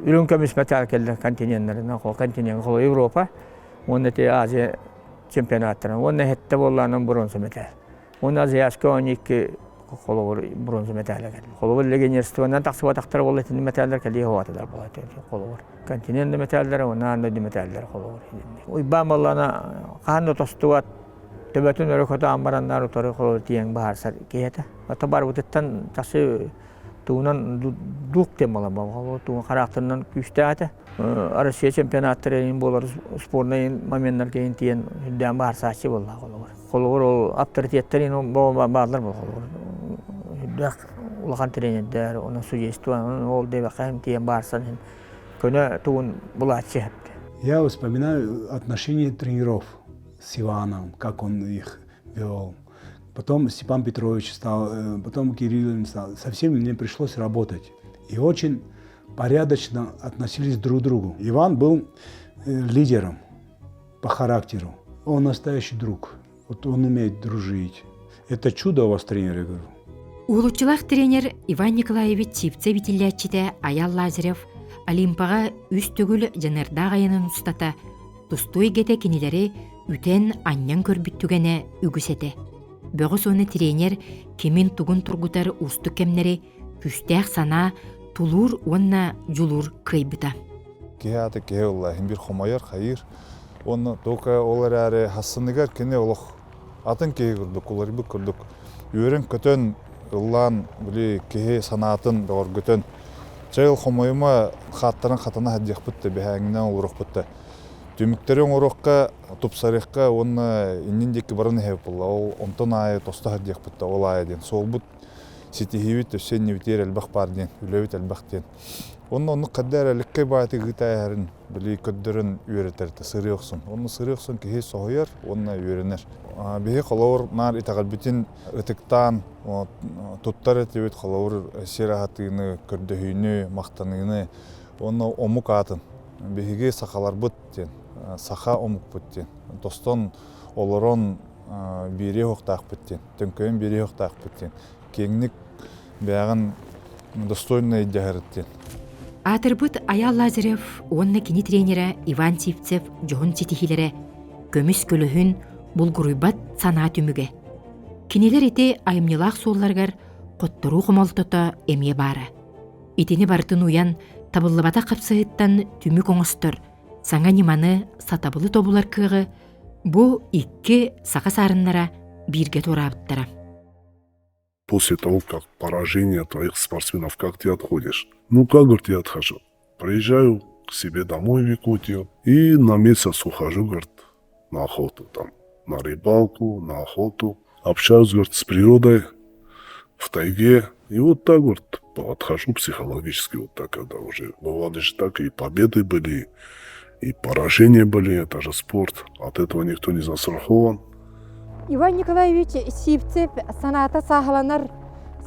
үрүҥ көмүс мэтээл кэллэ континеннарынан континеҥҥа холобур Европа уонна ити Азия чемпионаттарын уонна сэттэ буоллаҕына бронза мэтээл. Уонна Азиатскай оонньуу икки холобур бронза мэтээлэ кэллэ. Холобур легионерствонан тахсыбатахтара буолла итини мэтээллэр кэлиэ уһаатылар буолла холобур. Континент да мэтээллэрэ уонна аан дойду мэтээллэрэ холобур. Уйбаан буоллаҕына хаһан да тостубат төбөтүн өрө көтөөн бараннар утары холобур тиийэн баһаарсар киһи этэ. Ата барбытыттан часы тугунан дук диэн буолар буолла. Тугун хараахтарынан күүстээх этэ. Россия чемпионаттара эҥин буолар спорнай моменнарга эҥин тиийэн үрдээн баһаарсааччы буолла холобур. Холобур ол авторитеттар эҥин бааллар буолла холобур. Үрдээх улахан тренердэр, онон судейство, ол диэбэххэ тиийэн баарсан иһин көнө тугун булааччы эпти. Я вспоминаю отношения тренеров с Иваном, как он их вел. Потом Степан Петрович стал, потом Кирилл стал. Со всеми мне пришлось работать. И очень порядочно относились друг к другу. Иван был лидером по характеру. Он настоящий друг. Вот он умеет дружить. Это чудо у вас тренер, я говорю. Уһулуччулаах тренер Иван Николаевич Сивцев итиллээччитэ Айал Лазарев Олимпаҕа үс төгүл дьаныардаах айанын устата тустуу эйгэтэ кинилэри үтэн-анньан көрбүт түгэнэ үгүс этэ. Бөҕөс уонна тренер кимин-тугун тургутар уустук кэмнэри күүстээх санаа, тулуур уонна дьулуур кыайбыта. Киһи аата киһи ылла, иһин биир хомойор, хайыыр. Уонна только ол эрээри хассыныгар кини олох атын киһи курдук, уларыйбыт курдук үөрэн-көтөн, ыллаан, били киһи санаатын бөҕөргөтөн, чэй ол хомойума хааттарын хатана сылдьыахпыт да, биһээҥҥинэн олоруохпут да. Түмүктэри оҥоруохха, тупсарыахха уонна иннин диэки баран иһэбит буолла. Ол онтон аайы тосто сылдьыахпыт да, ол аайы диэн суолбут ситиһиибит өссө иннибитигэр элбэх баар диэн, үлэбит элбэх диэн. Онно оннук хадда эрэ ликкэй баайты ыытааһарын били көрдөрөн үөрэтэр сырыы охсун. Онно сырыы охсун киһи соһуйар уонна үөрэнэр. Биһи холобур наар итэҕэлбитин ытыктаан туттар этибит холобур сир аһатыыны, көрдөһүүнү, махтаныыны уонна омук аатын. Биһиги сахаларбыт диэн, саха омукпут диэн. Тостон олорон биэриэ уохтаахпыт диэн, төҥкөйөн биэриэ уохтаахпыт диэн. Киэҥник бэйэҕин достойно дьаһарыт диэн. Аатырбыт Айаал Лазарев уонна кини тренерэ Иван Сивцев дьоһун ситиһиилэрэ көмүс көлөһүн булгуруйбат санаа түмүгэ. Кинилэр ити айымньылаах суолларыгар хотторуу хомолтото эмиэ баара. Итини барытын уйан, табыллыбатах хапсыһыттан түмүк оҥостор, саҥа ньыманы, сатабылы тобулар кыаҕы бу икки саха саарыннара бииргэ туораабыттара. После того, как поражение твоих спортсменов, как ты отходишь? Ну, как, говорит, я отхожу? Приезжаю к себе домой в Якутию и на месяц ухожу, говорит, на охоту там, на рыбалку, на охоту. Общаюсь, говорит, с природой в тайге. И вот так вот отхожу психологически, вот так, когда уже бывали же так, и победы были, и поражения были, это же спорт, от этого никто не застрахован. Иван Николаевич Сивцев санаата сааһыланар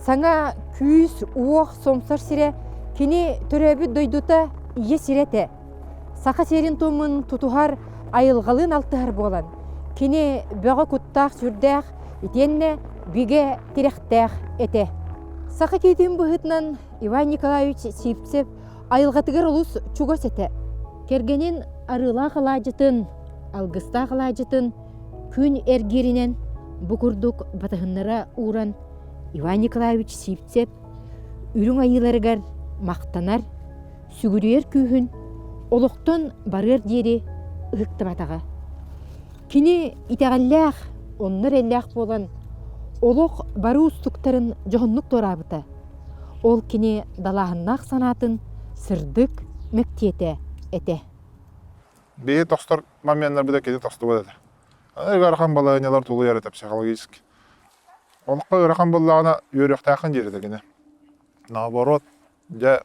саҥа күүс, уох, сомсор сирэ кини төрөөбүт дойдута ийэ сирэ этэ. Саха сирин туомун тутуһар, айылҕалыын алтыһар буолан, кини бөҕө куттаах сүрдээх, итиэннэ бигэ тирэхтээх этэ. Саха киһитин быһыытынан Иван Николаевич Сивцев айылҕатыгар олус чугас этэ. Кэргэнин арыылаах алаадьытын, алгыстаах алаадьытын күн эргииринэн бу курдук батыһыннара ууран Иван Николаевич Сивцев үрүҥ айыыларыгар махтанар, сүгүрүйэр күүһүн олохтон барыар диэри ыһыктыбатаҕа. Кини итэҕэллээх, онно эрэллээх буолан, олох бары уустуктарын дьоһуннук туораабыта. Ол кини далааһыннаах санаатын сырдык мэктиэтэ этэ. Биһи тохтор моменнарбыта кини тохтубат этэ. Ыарахан балаһыанньалар тулуйар этэ психологически. Олоххо ыарахан буоллаҕына үөрүөхтээххин диир этэ кини. Наоборот, дьэ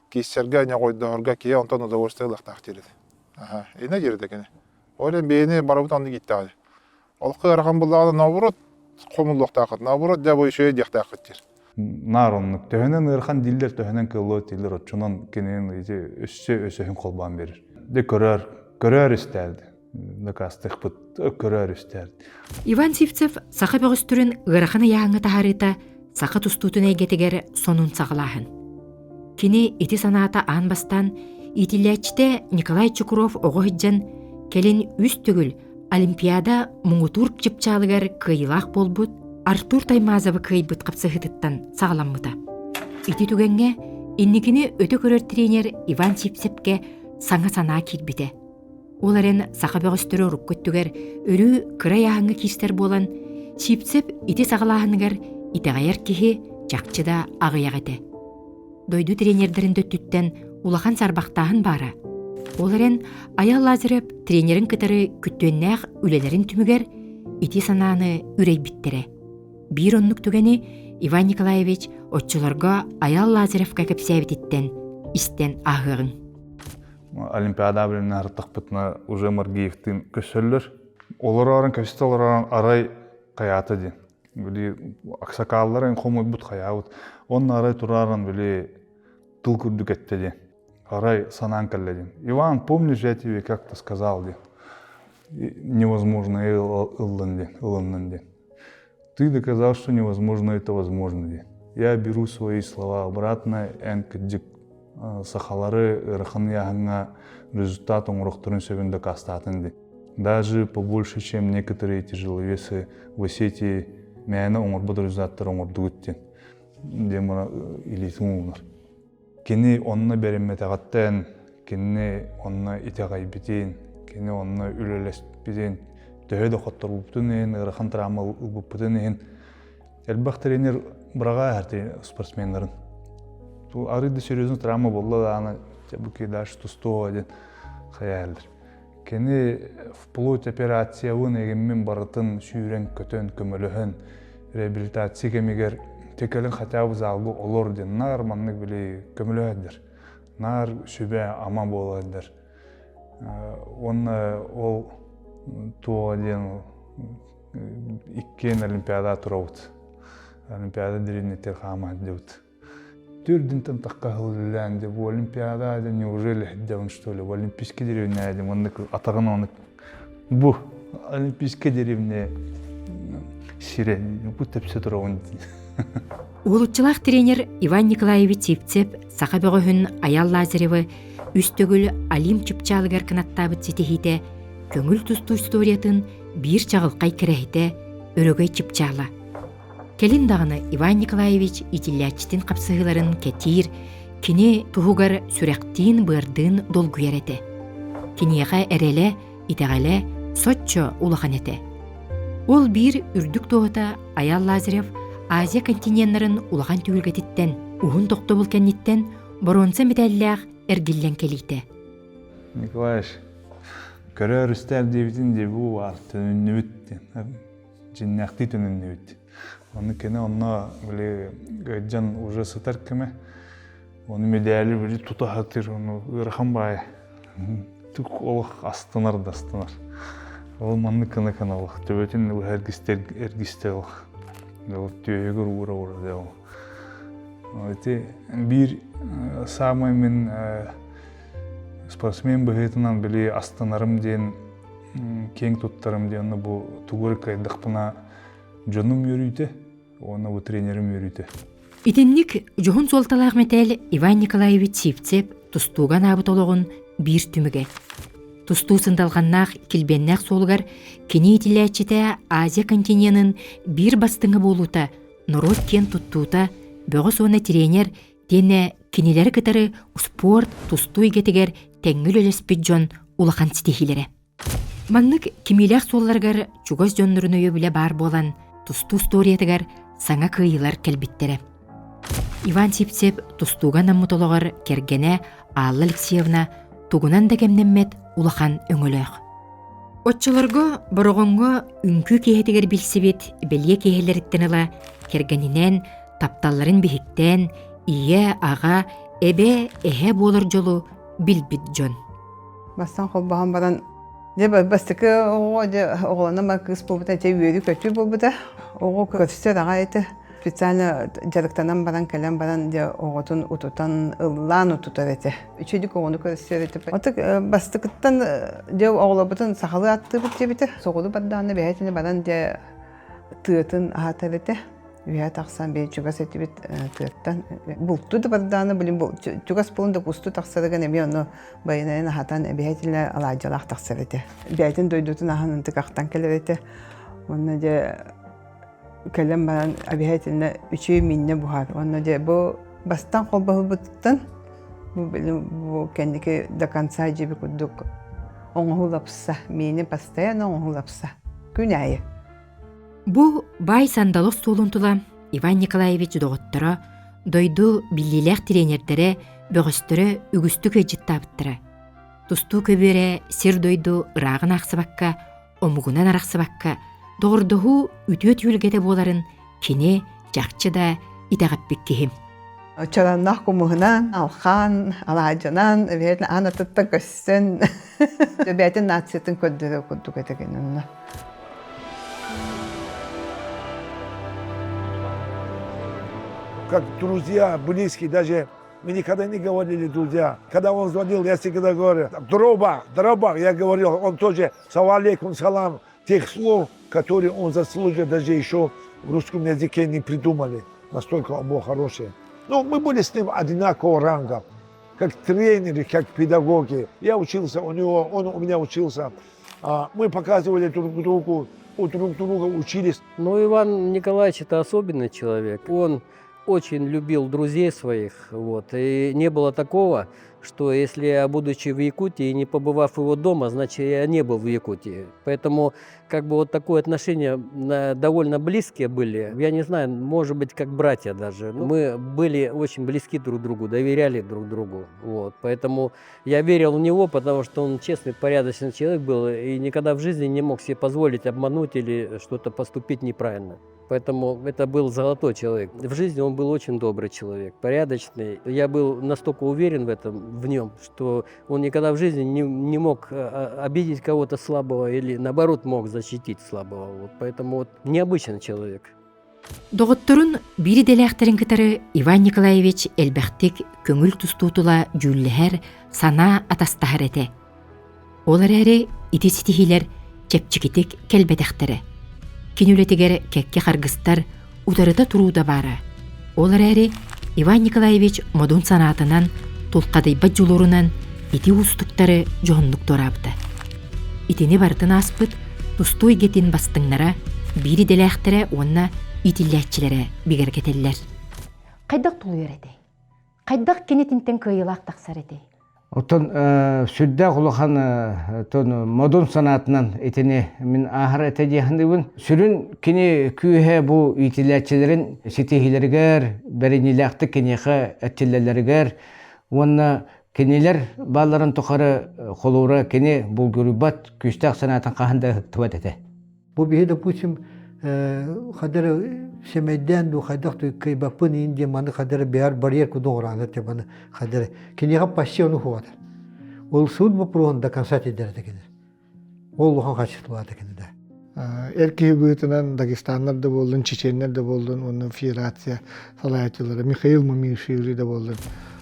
кииссэргэ, ньоҕойдоһорго киһи онтон удовольствие ылыахтаах диир этэ. Аха, иннэ диир этэ кини. Ол иһин биһини барыбыт оннук ииттэҕэ. Олоххо ыарахан буоллаҕына наоборот хомуллуохтааххыт, наоборот дьэ бу үчүгэй диэхтээххит диир. Наар оннук. Төһөнөн ыарахан дииллэр, төһөнөн кыаллыа дииллэр, оччонон кинин ити өссө өсөһүн холбоон биэрэр. Дьэ көрөөр, көрөөр истээрди. Дакаастыахпыт, көрөөр истээрди. Иван Сивцев саха бөҕөстөрүн ыарахан ыйааһыҥҥа таһаарыыта саха тустуутун эйгэтигэр сонун саҕалааһын. Кини ити санаата аан бастаан иитиллээччитэ Николай Чукров оҕо сылдьан кэлин үс төгүл Олимпиада муҥутуур чыпчаалыгар кыайыылаах буолбут Артур Таймазовы кыайбыт хапсыһыытыттан саҕаламмыта. Ити түгэҥҥэ инникини өтө көрөр тренер Иван Сипсепкэ саҥа санаа киирбитэ. Ол эрэн саха бөҕөстөрө урукку өттүгэр өрүү кыра ыйааһыҥҥа киирсэр буолан, Сипсеп ити саҕалааһыныгар итэҕэйэр киһи чахчы да аҕыйах этэ. Дойду тренердэрин да өттүттэн улахан сарбахтааһын баара. Ол эрэн Айал Лазарев тренерин кытары күттүөннээх үлэлэрин түмүгэр ити санааны үрэйбиттэрэ. Биир оннук түгэни Иван Николаевич оччолорго Айал Лазаревка кэпсээбититтэн истэн ааһыаҕыҥ. Олимпиада билимнэ артахпытына уже Маргиевтыын көсөллөр. Олорорун көстө олорорун арай хайаата диэн. Били аксакаалларын хомуйбут хайаабыт. Онно арай турааран били тыл курдук этте диэн. Арай санаан кэллэ диэн. Иван, помнишь, я тебе как-то сказал диэн. Невозможно ыллын диэн, ылыннын диэн. Ты доказал, что невозможно это возможно диэн. Я беру свои слова обратно, эн кырдьык сахалары ыарахан ыйааһыҥҥа результат оҥорохторун сөбүн дакаастаатын диэн. Даже побольше, чем некоторые тяжеловесы в Осетии мээнэ оҥорбут результаттары оҥордугут диэн диэн илиитин уунар. Кини онно бэриммэтэҕиттэн, кинини онно итэҕэйбитин, кини онно үлэлэспитин, төһө да хотторбуппутун иһин, ыарахан травма ылбыппытын иһин элбэх тренер быраҕа иһэр спортсменнарын. Арыый да серьезный травма буолла даҕаны, бу дальше тустуо диэн хайааллар. Кини вплоть операциябын эгиммин барытын сүүрэн-көтөн, көмөлөһөн, реабилитация кэмигэр текелин хотя бы залга олор диэн наар маннык били көмөлөһөддөр. Наар сүбэ-ама буолардар. Уонна ол туоҕа диэн иккиэн Олимпиада турабыт. Олимпиада дириҥнэтэр хаама дебит. Түрдүнтэн тахха үлэлээн дьэ бу Олимпиада дьэ неужели дьон что ли Олимпийский деревня дьэ маннык атаҕын ону бу Олимпийская деревня сирэ бу тэпсэ тураҕын Уһулуччулаах тренер Иван Николаевич Сивцев саха бөҕөһүн Айал Лазаревы үс төгүл Олимп чыпчаалыгар кынаттаабыт ситиһиитэ көҥүл тустуу историятын биир чаҕылхай кэрэһитэ Өрөгөй чыпчаала. Кэлин даҕаны Иван Николаевич иитиллээччитин хапсыһыыларын кэтиир, кини туһугар сүрэхтиин-быардыын долгуйар этэ. Киниэхэ эрэлэ, итэҕэлэ соччо улахан этэ. Ол биир үрдүк туоһута Айал Лазарев Азия континеннарын улахан түһүлгэтиттэн, уһун тохтобул кэнниттэн боруонса мэтээллээх эргиллэн кэлиитэ. Николаевич, көрөөр истээр диэбитин дии бу баар төнүннүбүт диэн. Дьиннээхтии төнүннүбүт. Ону кини онно били ыалдьан уже сытар кэмэ. Ону медали били тута сатыыр, ону ыарахан баайы. Тук олох астынар да астынар. Ол маннык гына гына олох төбөтүн быһа эргистэ эргистэ олох. Ол түөһүгэр уура уура дэ ол. Ити биир самый мин спортсмен быһыытынан били астынарым диэн киэҥ туттарым диэн бу тугу эрэ кыайдахпына дьонум үөрүүтэ уонна бу тренерим үөрүүтэ. Итинник дьоһун суолталаах мэтээл Иван Николаевич Сивцев тустууга анаабыт олоҕун биир түмүгэ. Тустуу сындалҕаннаах килбиэннээх суолугар кини иитиллээччитэ Азия континенын биир бастыҥа буолуута, норуот киэн туттуута, бөҕөс уонна тренер диэнэ кинилэри кытары успуорт тустуу эйгэтигэр тэҥҥэ үлэлэспит дьон улахан ситиһиилэрэ. Маннык кимиилээх суолларыгар чугас дьоннорун өйөбүлэ баар буолан, тустуу историятыгар саҥа кыайыылар кэлбиттэрэ. Иван Сивцев тустууга анаммыт олоҕор кэргэнэ Алла Алексеевна тугунан да кэмнэммэт улахан өҥөлөөх. Оччолорго Бороҕоҥҥо үҥкүү киэһэтигэр билсибит бэлиэ киэһэлэриттэн ыла кэргэнинээн тапталларын биһиктээн ийэ, аҕа, эбэ, эһэ буолар дьолу билбит дьон. Бастан холбоһон баран дьэ бастакы оҕо дьэ оҕолонон кыыс буолбута дьэ үөрүү-көтүү буолбута. Оҕо көрсөр аҕай этэ. Специально дьарыктанан баран кэлэн баран дьэ оҕотун утутан ыллаан утутар этэ. Үчүгүйдүк оҕону көрсөр этэ. Отук бастакыттан дьэ оҕолорбутун сахалыы аттыыбыт диэбитэ. Соҕуруу бардаҕына бэйэтини баран дьэ тыатын аһатар этэ. Үөһэ тахсан бэйэ чугас этибит тыаттан. Булту да бардаҕына блин чугас буолан да кусту тахсарыгар эмиэ ону байанайын аһатан эбэһэтилэ алаадьылаах тахсар этэ. Бэйэтин дойдутун аһан ынтык ахтан кэлэр этэ. Уонна дьэ кэлэн баран обязательно үчүгэй мииннэ буһар. Уонна дьэ бу бастаан холбоһубуттан бу бу кэнники до конца дьиби курдук оҥоһуу лапса, миини постоянно оҥоһуу лапса. Күн аайы. Бу баай сандалы остуолун тула Иван Николаевич доҕотторо, дойду биллиилээх тренердэрэ, бөҕөстөрө үгүстүк ыалдьыттаабыттара. Тустуу көбүөрэ сир-дойду ырааҕын аахсыбакка, омугунан арахсыбакка, доҕордоһуу үтүө түһүлгэтэ буоларын кини чахчы да итэҕэппит киһи. Чараннаах кумуһунан, алхаан, алаадьынан, эбээтин аан атыттан көссөн, эбээтин нациятын көрдөрөр курдук этэ кининна. Как друзья, близкие, даже мы никогда не говорили друзья. Когда он звонил, я всегда говорю, дроба, дроба, я говорил, он тоже, салам алейкум, салам, тех слов, которые он заслужил, даже еще в русском языке не придумали. Настолько он был хороший. Ну, мы были с ним одинакового ранга, как тренеры, как педагоги. Я учился у него, он у меня учился. Мы показывали друг другу, у друг друга учились. Ну, Иван Николаевич – это особенный человек. Он очень любил друзей своих, вот, и не было такого, что если я, будучи в Якутии, не побывав его дома, значит, я не был в Якутии. Поэтому как бы вот такое отношение довольно близкие были. Я не знаю, может быть, как братья даже. Мы были очень близки друг другу, доверяли друг другу. Вот. Поэтому я верил в него, потому что он честный, порядочный человек был и никогда в жизни не мог себе позволить обмануть или что-то поступить неправильно. Поэтому это был золотой человек. В жизни он был очень добрый человек, порядочный. Я был настолько уверен в этом, в нем, что он никогда в жизни не мог обидеть кого-то слабого или, наоборот, мог защитить слабого. Вот, поэтому вот необычный человек. Доҕотторун биир идэлээхтэрин кытары Иван Николаевич элбэхтик көҥүл тустуутула дьүүллэһэр, санаа атастаһар этэ. Ол эрээри ити ситиһиилэр чэпчэкитик кэлбэтэхтэрэ. Кини үлэтигэр кэккэ харгыстар утарыта туруу да баара. Ол эрээри Иван Николаевич модун санаатынан, тулхадыйбат дьулуурунан ити уустуктары дьоһуннук туораабыта. Итини барытын ааспыт тустуу эйгэтин бастыҥнара, биир идэлээхтэрэ уонна иитиллээччилэрэ бигэргэтэллэр. Хайдах тулуйар этэй? Хайдах кинитинтэн кыайыылаах тахсар этэй? Оттон сүрдээх улахан модун санаатынан итини мин ааһар этэ диэхинибин. Сүрүн кини күүһэ бу иитиллээччилэрин ситиһиилэригэр, бэриниилээхтик киниэхэ эрчиллэллэригэр уонна кинилэр баалларын тухары холуура кини булгуруйбат күүстээх санаатын хаһан да ыһыктыбат этэ. Бу биһи, допустим, хадара сэмэйдээн дуу хайдах кыайбаппын иин диэн маны хадара бэйэр барьер кудун оҕураанар те маны хадара киниэхэ почти ону хуатар. Ол суд вопроһун до конца тидэрэтэ кини. Ол улахан хаачыстыбалаата кини да. Эр киһи быһыытынан Дагестаннар да буоллун, Чеченнэр да буоллун уонна федерация салайааччылара Михаил Мамишвили да буоллун.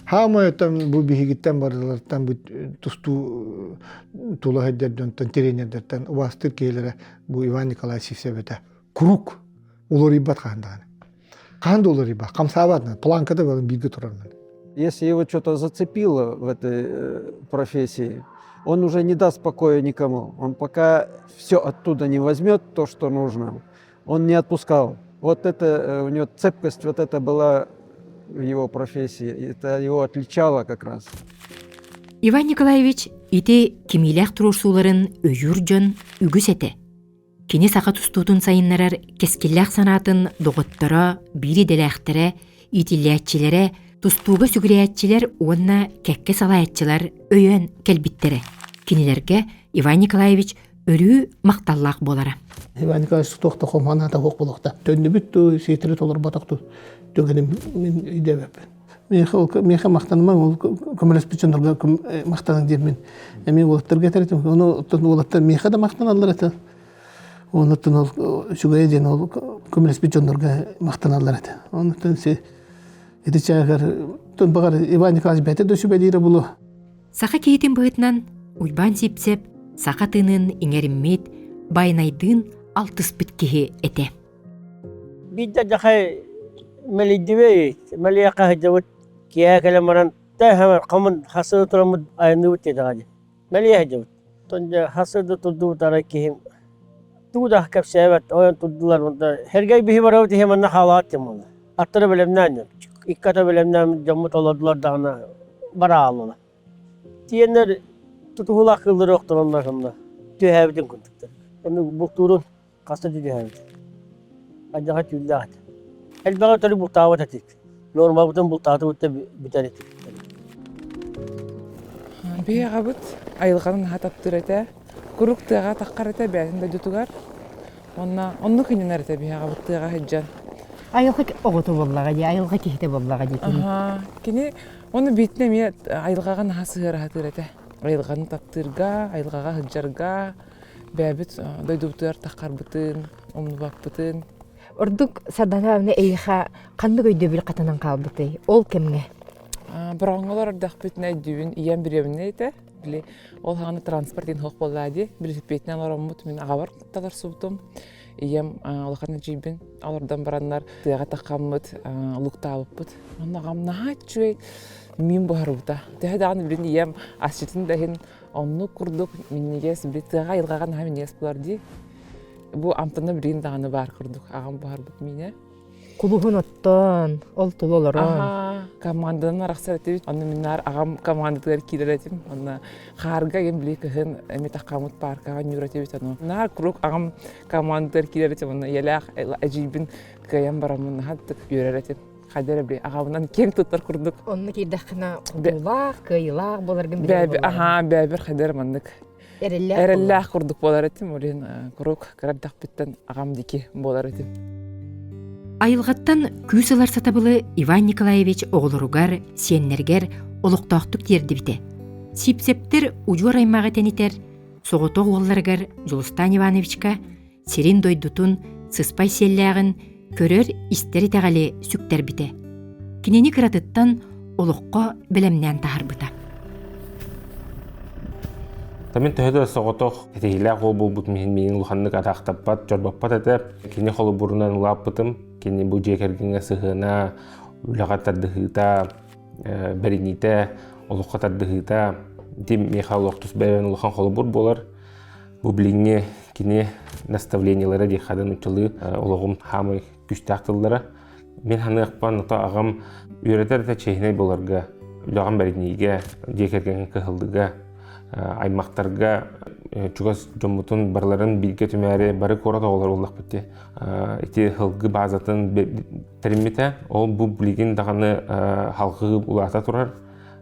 Хаамай оттон бу биһигиттэн барыларыттан бу тустуу тула сылдьар дьонтон, тренердэртэн убаастыыр киһилэрэ бу Иван Николаевич Сивцев этэ. Куруук уларыйбат хаһан даҕаны. Хаһан да уларыйбат, хамсаабат, планкада бииргэ турар. Если его что-то зацепило в этой профессии, он уже не даст покоя никому. Он пока все оттуда не возьмет, то, что нужно, он не отпускал. Вот это у него цепкость, вот это была в его профессии. Это его отличало как раз. Иван Николаевич ити кимиилээх туруорсууларын өйүүр дьон үгүс этэ. Кини саха тустуутун сайыннарар кэскиллээх санаатын доҕотторо, биир идэлээхтэрэ, иитиллээччилэрэ, тустууга сүгүрүйээччилэр уонна кэккэ салайааччылар өйөөн кэлбиттэрэ. Кинилэргэ Иван Николаевич өрүү махталлаах буолара. Иван Николаевич туох да хоманаата суох буолуохта. Төннүбүт дуу, сиэтири толорботох дуу түгэним мин өйдөөбөппүн. Миэхэ ол миэхэ махтанымаҥ, ол көмөлөспүт дьоннорго махтаныҥ диир мин. Эмиэ уолаттарга этэр этим. Ону оттон уолаттар миэхэ да махтаналлар этэ. Онуттан ол үчүгэйэ диэн ол көмөлөспүт дьоннорго махтаналлар этэ. Онуттан си ити чаагар баҕар Иван Николаевич бэйэтэ да сүбэлиирэ булуо. Саха киһитин быһыытынан Уйбаан Сипсэп саха тыынын иҥэриммит, байанайдыын алтыспыт киһи этэ. Биирдэ дьахай мэлийдибэй, мэлийэххэ сылдьабыт, киэһэ кэлэн баран тэһэмэр хомун хасыһы тураммыт айанныыбыт диэтэҕэ дии. Мэлийэ сылдьабыт. Оттон дьэ хасыһы турдубут арай киһим тугу да кэпсээбэт, ойон турдулар онто Сергей биһи барабыт иһэ манна хаалаат диэн буолла. Аттары бэлэмнээн икки ата бэлэмнээн дьоммут олордулар даҕаны бара хааллылар. Тиэннэр тутуһуулаах кыыллары охтороннор онно түһээбитин курдуктар. Ону бултуурун хаста да түһээбит. Алдьархай түүллээх этэ. Элбэҕи өтөрү бултаабат этик. Нуормабытын бултаатыбыт да бүтэр этик. Биһи аҕабыт айылҕаны наһаа таптыыр этэ. Куруук тыаҕа таххар этэ бэйэтин дойдутугар. Уонна оннук иннинэр этэ биһи аҕабыт тыаҕа сылдьан. Айылҕа оҕото буоллаҕа дии, айылҕа киһитэ буоллаҕа дии кини. Кини ону биитин эмиэ айылҕаҕа наһаа сыһыара сатыыр этэ. Айылҕаны таптыырга, айылҕаҕа сылдьарга, бэйэбит дойдубутугар таххарбытын, умнубаппытын. Ордук Сардана эйиэхэ ханнык өйдөбүл хатанан хаалбытый ол кэмҥэ? Бороҕоҥҥолор эрдэхпитинэ өйдүүбүн ийэм бириэминэй этэ. Били ол хаҕана транспорт диэн суох буоллаа дии. Велосипединэн олороммут мин аҕабар таларсыбытым. Ийэм улахан эдьиийбин олордон бараннар тыаҕа таххаммыт, луктаабыппыт. Онно аҕам наһаа үчүгэй миин буһарбыта. Төһө даҕаны билин ийэм асчытын да иһин оннук курдук минньигэс били тыаҕа айылҕаҕа наһаа минньигэс буолар дии. Бу амтана билигин даҕаны баар курдук аҕам буһарбыт миинэ. Кулуһун оттоон, ол тула олорон. Команданан арахсар этибит. Онно мин наар аҕам командатыгар киирэр этим. Онно хаарга ем били кыһын эми таххаммыт паркаҕа ньуур этибит. Ону наар куруук аҕам командатыгар киирэр этим. Онно ийэлээх эдьиийбин кыайан бараммын наһаа үөрэр этим. Хайда эрэ били аҕабынан киэҥ туттар курдук. Онно киирдэххинэ хотуулаах, кыайыылаах буоларгын билэр буоллаҕыҥ. Аһаа, бэбир хайда эрэ маннык Эрэллээх эрэллээх курдук буолар этим. Ол иһин куруук кыра эрдэхпиттэн аҕам диэки буолар этим. Айылҕаттан күүс ылар сатабылы Иван Николаевич оҕолоругар, сиэннэригэр олохтоохтук тиэрдибитэ. Сиипсэптэр удьуор аймаҕы тэнитэр соҕотох уолларыгар Дьулустаан Ивановичка сирин-дойдутун, сыспай сиэллээҕин көрөр-истэр итэҕэли сүктэрбитэ. Кинини кыратыттан олоххо бэлэмнээн таһаарбыта. Мин төһө да соҕотох кэтэһиилээх уол буолбутум иһин миигин улаханнык атаахтаппат, чорбоппот этэ. Кини холобурунан улааппытым. Кини бу дьиэ кэргэҥҥэ сыһыана, үлэҕэ тардыһыыта, бэриниитэ, олоххо тардыһыыта ити миэхэ олох тус бэйэбин улахан холобур буолар. Бу билиҥҥи кини наставлениелара диэххэ да нууччалыы олоҕум хаамай күүстээх тыллара. Мин ханыахпан ото аҕам үөрэтэр этэ чиэһинэй буоларга, үлэҕин бэриниигэ, дьиэ кэргэҥҥэ кыһаллыга, аймахтарга чугас дьоммутун барыларын бииргэ түмээри бары куорат оҕолоро буоллахпыт дии. Ити һылгы баазатын тэриммитэ. Ол бу билигин даҕаны халҕыы улаата турар.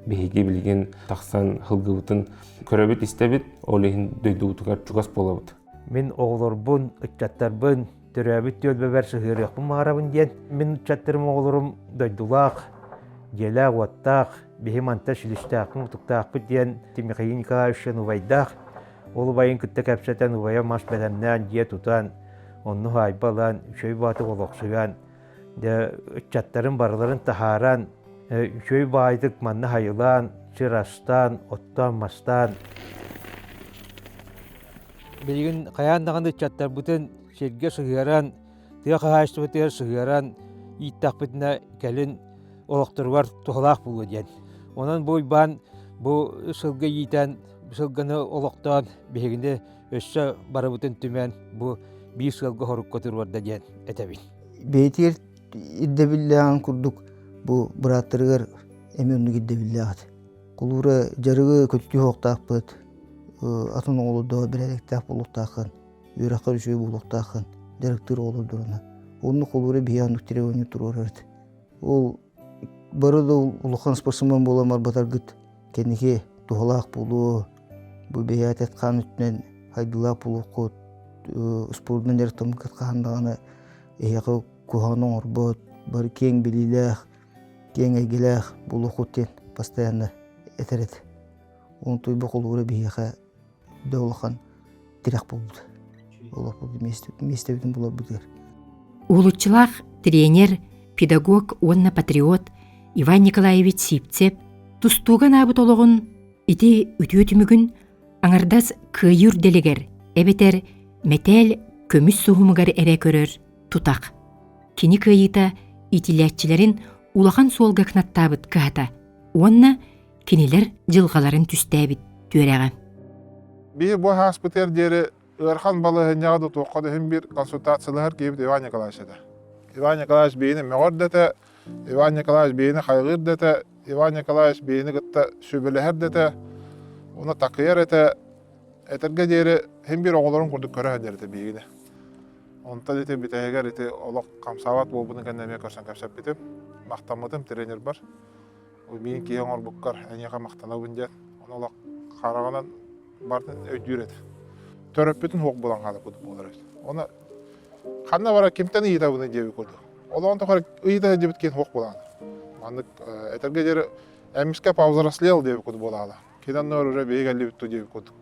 Биһиги билигин тахсан һылгыбытын Көрөбүт-истэбит, ол иһин дойдубутугар чугас буолабыт. Мин оҕолорбун, ыччаттарбын төрөөбүт түөлбэбэр сыһыарыахпын баҕарабын диэн. Мин ыччаттарым оҕолорум дойдулаах, дьиэлээх-уоттаах, биһи манта силистээхпин-мутуктаахпыт диэн Михаил Николаевич убайдаах. Ол убайын кытта кэпсэтэн, убайа мас бэлэмнээн, дьиэ тутан, онну хаайба ылан, үчүгэй баатык олохсуйан, дьэ ыччаттарын барыларын таһааран, үчүгэй баайдык манна хайылаан, сир астаан, оттоон-мастаан. Билигин хайаан даҕаны ыччаттарбытын сиргэ сыһыаран, тыа хаһаайыстыбатыгар сыһыаран ииттэхпитинэ кэлин олохторугар туһалаах буолуо диэн. Онон бу Уйбаан бу сылгы иитэн, сылгыны олохтоон биһигини өссө барыбытын түмэн бу биир сыалга хорукка туруорда диэн этэбин. Бэйэтигэр ирдэбиллээҕин курдук. Бу бырааттарыгар эмиэ оннук ирдэбиллээх этэ. Кулуура дьарыгы көтүтүү суохтаахпыт, атын оҕолордоо бэрээдэктээх буолуохтааххын, үөрэххэр үчүгэй буолуохтааххын, дьарыктыыр оҕолордорунан. Оннук кулуура биһиэхэ оннук требование туруорар этэ. Ол бары да улахан спортсмен буолан барбатаргыт кэнники туһалаах буолуо, бу бэйэт эт-хаан өттүнэн хайдыылаах буолуоххут, спордунан дьарыктаммыккыт хаһан даҕаны эһиэхэ куһаҕаны оҥорбот, бары киэҥ билиилээх, киэҥ эйгэлээх буолуоххут диэн постоянно этэр этэ. Онтуй бу холуура биһиэхэ да улахан тирэх буолбут. Олохпут миэстэбитин буларбытыгар. Уһулуччулаах тренер, педагог уонна патриот Иван Николаевич Сивцев тустууга анаабыт олоҕун ити үтүө түмүгүн аҥардас кыайыы үрдэлигэр эбэтэр мэтээл көмүс суһумугар эрэ көрөр тутах. Кини кыайыыта иитиллээччилэрин улахан суолга кынаттаабыт кыһата уонна кинилэр дьылҕаларын түстээбит түөрэҕэ. Биһи бу ааспытыгар диэри ыарахан балаһыанньаҕа да туохха да иһин биир консультациялаһар киһибит Иван Николаевич этэ. Иван Николаевич биһини мөҕөр да этэ, Иван Николаевич биһини хайҕыыр да этэ, Иван Николаевич биһини кытта сүбэлэһэр да этэ, уонна такыйар этэ. Этэргэ диэри син биир оҕолорун курдук көрө сылдьар этэ биһигини. Онтон ити бүтэһигэр ити олох хамсаабат буолбутун кэннэ эмиэ көрсөн кэпсэппитим. Махтаммытым тренербар. Миин киһи оҥорбуккар эйиэхэ махтанабын диэн. Ону олох хараҕынан барытын өйдүүр этэ. Төрөппүтүн суох буолан хаалбыт буолар эбит. Оны ханна барар кимтэн ыйытабыный диэбит курдук. Олоҕун тухары ыйыта сылдьыбыт киһи суох буолан. Маннык этэргэ диэри эмискэ повзрослел диэбит курдук буолаала. Кини оннугар уже биһиги кэллибит ту диэбит курдук.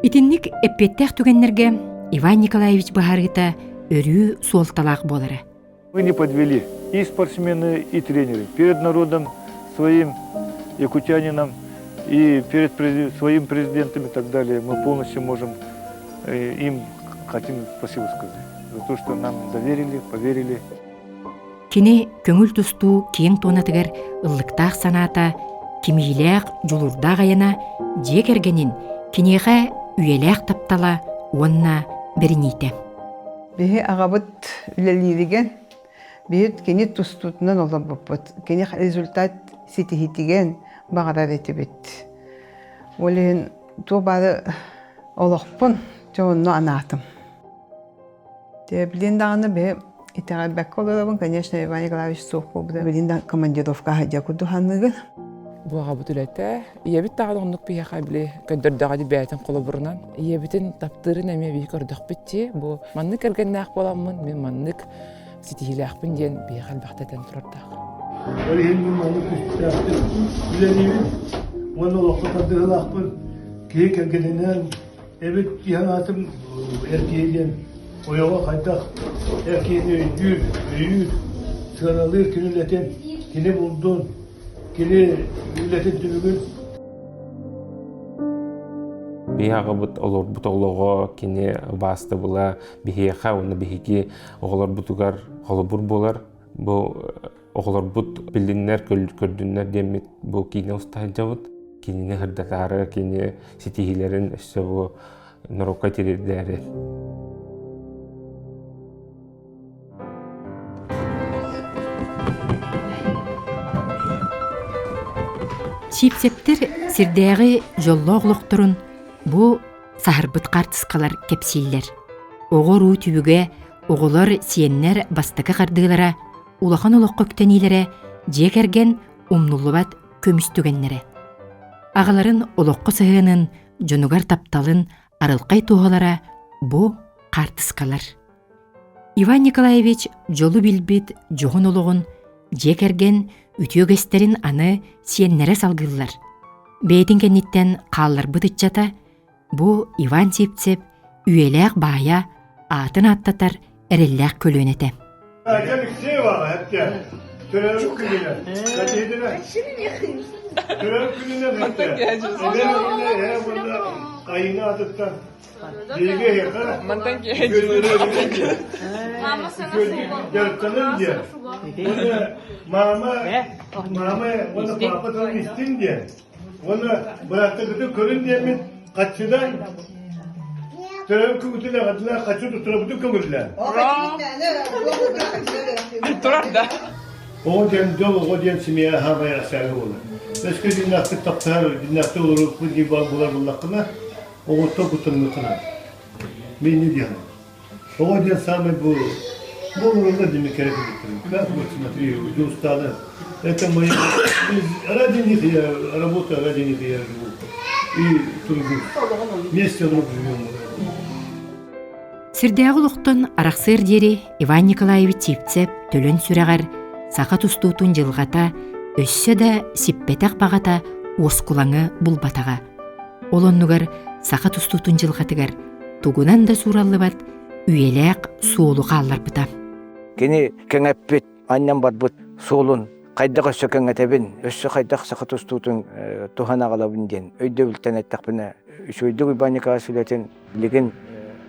Итинник эппиэттээх түгэннэргэ Иван Николаевич быһаарыыта өрүү суолталаах буолара. Мы не подвели и спортсмены, и тренеры. Перед народом своим, якутянином, и перед своим президентом и так далее мы полностью можем им хотим спасибо сказать за то, что нам доверили, поверили. Кини көҥүл тустуу киэҥ туонатыгар ыллыктаах санаата, кимиилээх, дьулуурдаах айана дьиэ кэргэнин киниэхэ үйэлээх таптала уонна бэриниитэ. Биһи аҕабыт үлэлииригэр биһи кини тустуутунан олорбуппут. Кини результат ситиһиитигэр баҕарар этибит. Ол иһин туох баары олохпун дьэ онно анаатым. Билин даҕаны биһи итэҕэйбэккэ олоробун, конечно, Иван Николаевич суох буолбута. Билин да командировка сылдьа курдук саныыгын. Бу аҕабыт үлэтэ. Ийэбит даҕаны оннук биһиэхэ били көрдөрдөҕө дии бэйэтин холобурунан. Ийэбитин таптыырын эмиэ биһи көрдөхпүт дии. Бу маннык кэргэннээх буоламмын, мин маннык ситиһиилээхпин диэн биһиэхэ элбэхтэ этэн турардаах. Ол иһин мин маннык күүстээхтик үлэлиибин уонна олоххо тардыһыылаахпын. Киһи кэргэнинээн Эбит киһи анаатым эр киһи диэн ойоҕо хайдах эр киһини өйдүүр, өйүүр, сыаналыыр кини үлэтин, кини булдун, кини үлэтин түмүгүн. Биһи аҕабыт олорбут олоҕо кини убаастабыла биһиэхэ уонна биһиги оҕолорбутугар холобур буолар. Бу оҕолорбут биллиннэр, көрдүннэр диэммит бу киинэ уста сылдьабыт. Кинини сырдатаары, кини ситиһиилэрин өссө бу норуокка тириэрдээри. Сиипсэптэр сирдээҕи дьоллоох олохторун бу саһарбыт хаартыскалар кэпсииллэр. Оҕо-уруу түбүгэ, оҕолор, сиэннэр бастакы хардыылара улахан олоххо үктэниилэрэ дьиэ кэргэн умнуллубат көмүс түгэннэрэ. Аҕаларын олоххо сыһыанын, дьонугар тапталын арылхай туоһулара бу хаартыскалар. Иван Николаевич дьолу билбит дьоһун олоҕун дьиэ кэргэн үтүө үгэстэрин аны сиэннэрэ салгыыллар. Бэйэтин кэнниттэн хаалларбыт ыччата Бу Иван Сивцев үйэлээх баайа аатын ааттатар эрэллээх көлүөнэтэ. Төрөөбүт күнүнэн. Төрөөбүт күнүнэн айыҥа атыттан биһиги эһиэхэ дьарыктанын диэн уонна мама мама уонна папа тылын истин диэн Уонна бырааттаргытын көрүн диэммит хаччыдан төрөм күгүтүн аҕатына хаччы туттарабытын көҥүллээн. Турар да. Оҕо диэн дьол, оҕо диэн семья хаамай асаага буолар. Өскө дьиннээхтик таптаһар, дьиннээхтик олоруохпут дии буолар буллаххына, оҕоттон куттаныаххын наада. Мин не диэн. Оҕо диэн самый бу бу олороллор диэн кэрэ кыргыттарым. Как вот смотри, уже устала. Это мои... Ради них я работаю, ради них я живу. И тружусь. Вместе друг живем. Сирдээҕи олохтон арахсыар диэри Иван Николаевич Сивцев төлөн сүрэҕэр саха тустуутун дьылҕата өссө да сиппэтэх баҕата уоскулаҥы булбатаҕа. Ол оннугар саха тустуутун дьылҕатыгар тугунан да суураллыбат үйэлээх суолу хаалларбыта. Кини кэҥэппит, анньан барбыт суолун хайдах өссө кэҥэтэбин, өссө хайдах саха тустуутун туһан аҕалабын диэн өйдөбүлтэн эттэхпинэ, үчүгэйдик Уйбаан Николаевич үлэтин билигин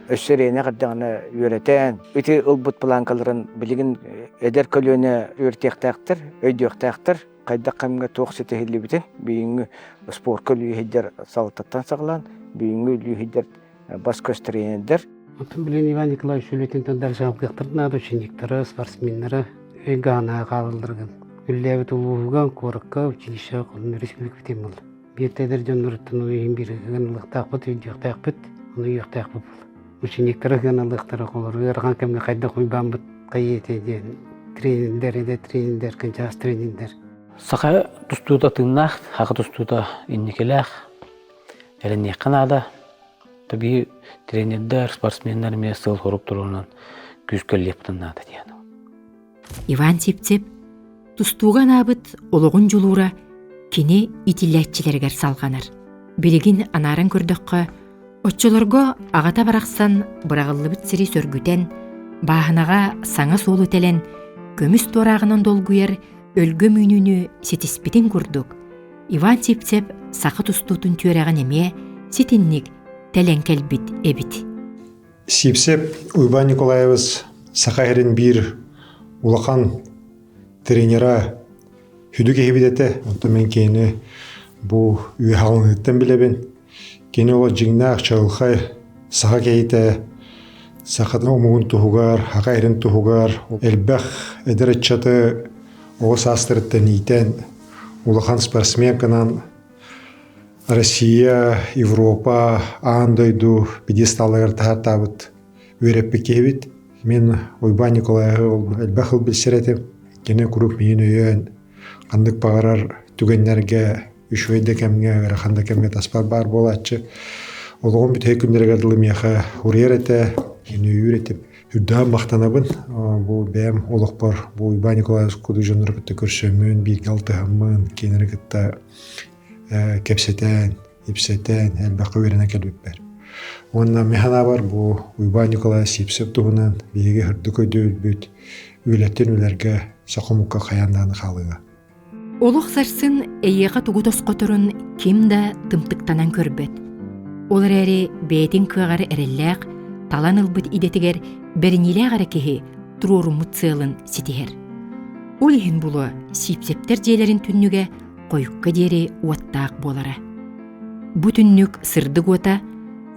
өссө эрээнэх эрдэҕинэ үөрэтэн, ити ылбыт планкаларын билигин эдэр көлүөнэ үөрэтиэхтээхтэр, өйдүөхтээхтэр. Хайдах кэмҥэ туох ситиһиллибитин бүгүҥҥү спорка үлүйүһүйдэр салалтаттан саҕалаан, бүгүҥҥү үлүйүһүйдэр бас-көс тренердэр. Оттон билигин Иван Николаевич үлэтин дальше алгыахтарын наада учениктара, спортсменнара өйгө-санааҕа хаалалларыгар үлэлээбит улууһугар, куоракка, училищеҕа республикабытын буолла. Биир эдэр дьонноруттан уйуһун биир ылыахтаахпыт, өйдүөхтээхпит, ону өйүөхтээхпит буолла. Учениктара ыһыаналыахтара холор ыарахан кэмҥэ хайдах уйбааммыт хайыа диэн тренердэр, эдэр тренердэр, кынчаас тренердэр. Саха тустуута тыыннаах, саха тустуута инникилээх, эрэниэххэ наада. Биһи тренердэр, спортсменнар эмиэ сыал-сорук туруорунан күүскэ үлэлиэхпитин наада диэн. Иван Сивцев тустууга анаабыт олоҕун дьулуура кини итиллээччилэригэр салҕанар. Билигин анааран көрдөххө, оччолорго аҕата барахсан быраҕыллыбыт сири сөргүтэн, бааһынаҕа саҥа суолу тэлэн, көмүс туорааҕынан долгуйар өлгөм үүнүүнү ситиспитин курдук, Иван Сивцев саха тустуутун түөрэҕин эмиэ ситинник тэлэн кэлбит эбит. Сивцев Уйбаан Николаевич Саха сирин биир улахан тренера сүдү киһибит этэ. Онтон мин кинини бу үөһэҕиҥҥиттэн билэбин. Кини ол дьиҥнээх чаҕылхай саха киһитэ сахатын омугун туһугар, саха эрин туһугар элбэх эдэр ыччаты оҕо саастарыттан иитэн улахан спортсменканан Россия, Европа, аан дойду пьедесталыгар таһаартаабыт үөрэппит киһибит. Мин Уйбаан Николаевы элбэх ыл билсэр этим. Кини куруук миигин өйөөн, ханнык баҕарар түгэннэргэ, үчүгэй да кэмҥэ, ыарахан да кэмҥэ таспар баар буолааччы. Олоҕум бүтэһик күннэригэр дылы миэхэ уруйар этэ, кини өйүүр этим. Үрдээн махтанабын. Бу бэйэм олохпор бу Уйбаан Николаевич курдук дьоннору кытта көрсөммүн, бииргэ алтыһаммын, кинилэри кытта кэпсэтэн, ипсэтэн, элбэххэ үөрэнэн кэлбиппэр. Уонна мин санаабар бу Уйбаан Николаевич Сивцев туһунан биһиги үрдүк өйдөбүлбүт үлэттэн үлэргэ саха омукка хайаан даҕаны хаалыаҕа. Олох сарсын эйиэхэ тугу тосхоторун ким да тымтыктанан көрбөт. Ол эрээри бэйэтин кыаҕар эрэллээх, талан ылбыт идэтигэр бэриниилээх эрэ киһи туруоруммут сыалын ситиһэр. Ол иһин булуо Сиипсэптэр дьиэлэрин түннүгэ хойукка диэри уоттаах буолара. Бу түннүк сырдык уота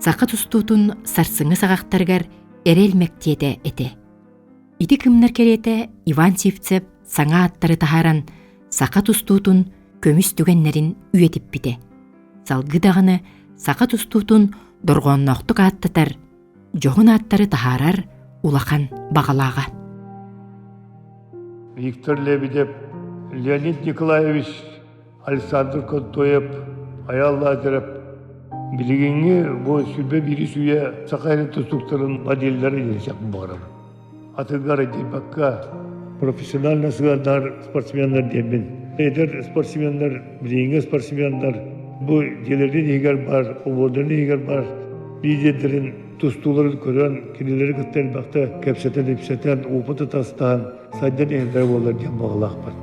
саха тустуутун сарсыҥҥы саҕахтарыгар эрэл мэктиэтэ этэ. Ити кымнар кэриэтэ Иван Сивцев саҥа ааттары таһааран саха тустуутун көмүс түгэннэрин үйэтиппитэ. Салгыы даҕаны саха тустуутун дорҕоонноохтук ааттатар, дьоһун ааттары таһаарар улахан баҕалааҕа. Виктор Лебедев, Леонид Николаевич, Александр Контоев, Айаал Лазарев билигиҥҥи бу сүбэ биирис үйэ саха эрэ тустууктарын моделлара диэхпин баҕарабын. Атыгар дьайбакка профессионально сыһыаннаһар спортсменнар диэммин. Эдэр спортсменнар, билиҥҥи спортсменнар бу дьиэлэрин иһигэр баар, обуодарын иһигэр баар лидердэрин тустууларын көрөн, кинилэри кытта элбэхтэ кэпсэтэн-ипсэтэн, опыт атастаһан, сайдан иһэллэрэ буоллар диэн баҕалаахпын.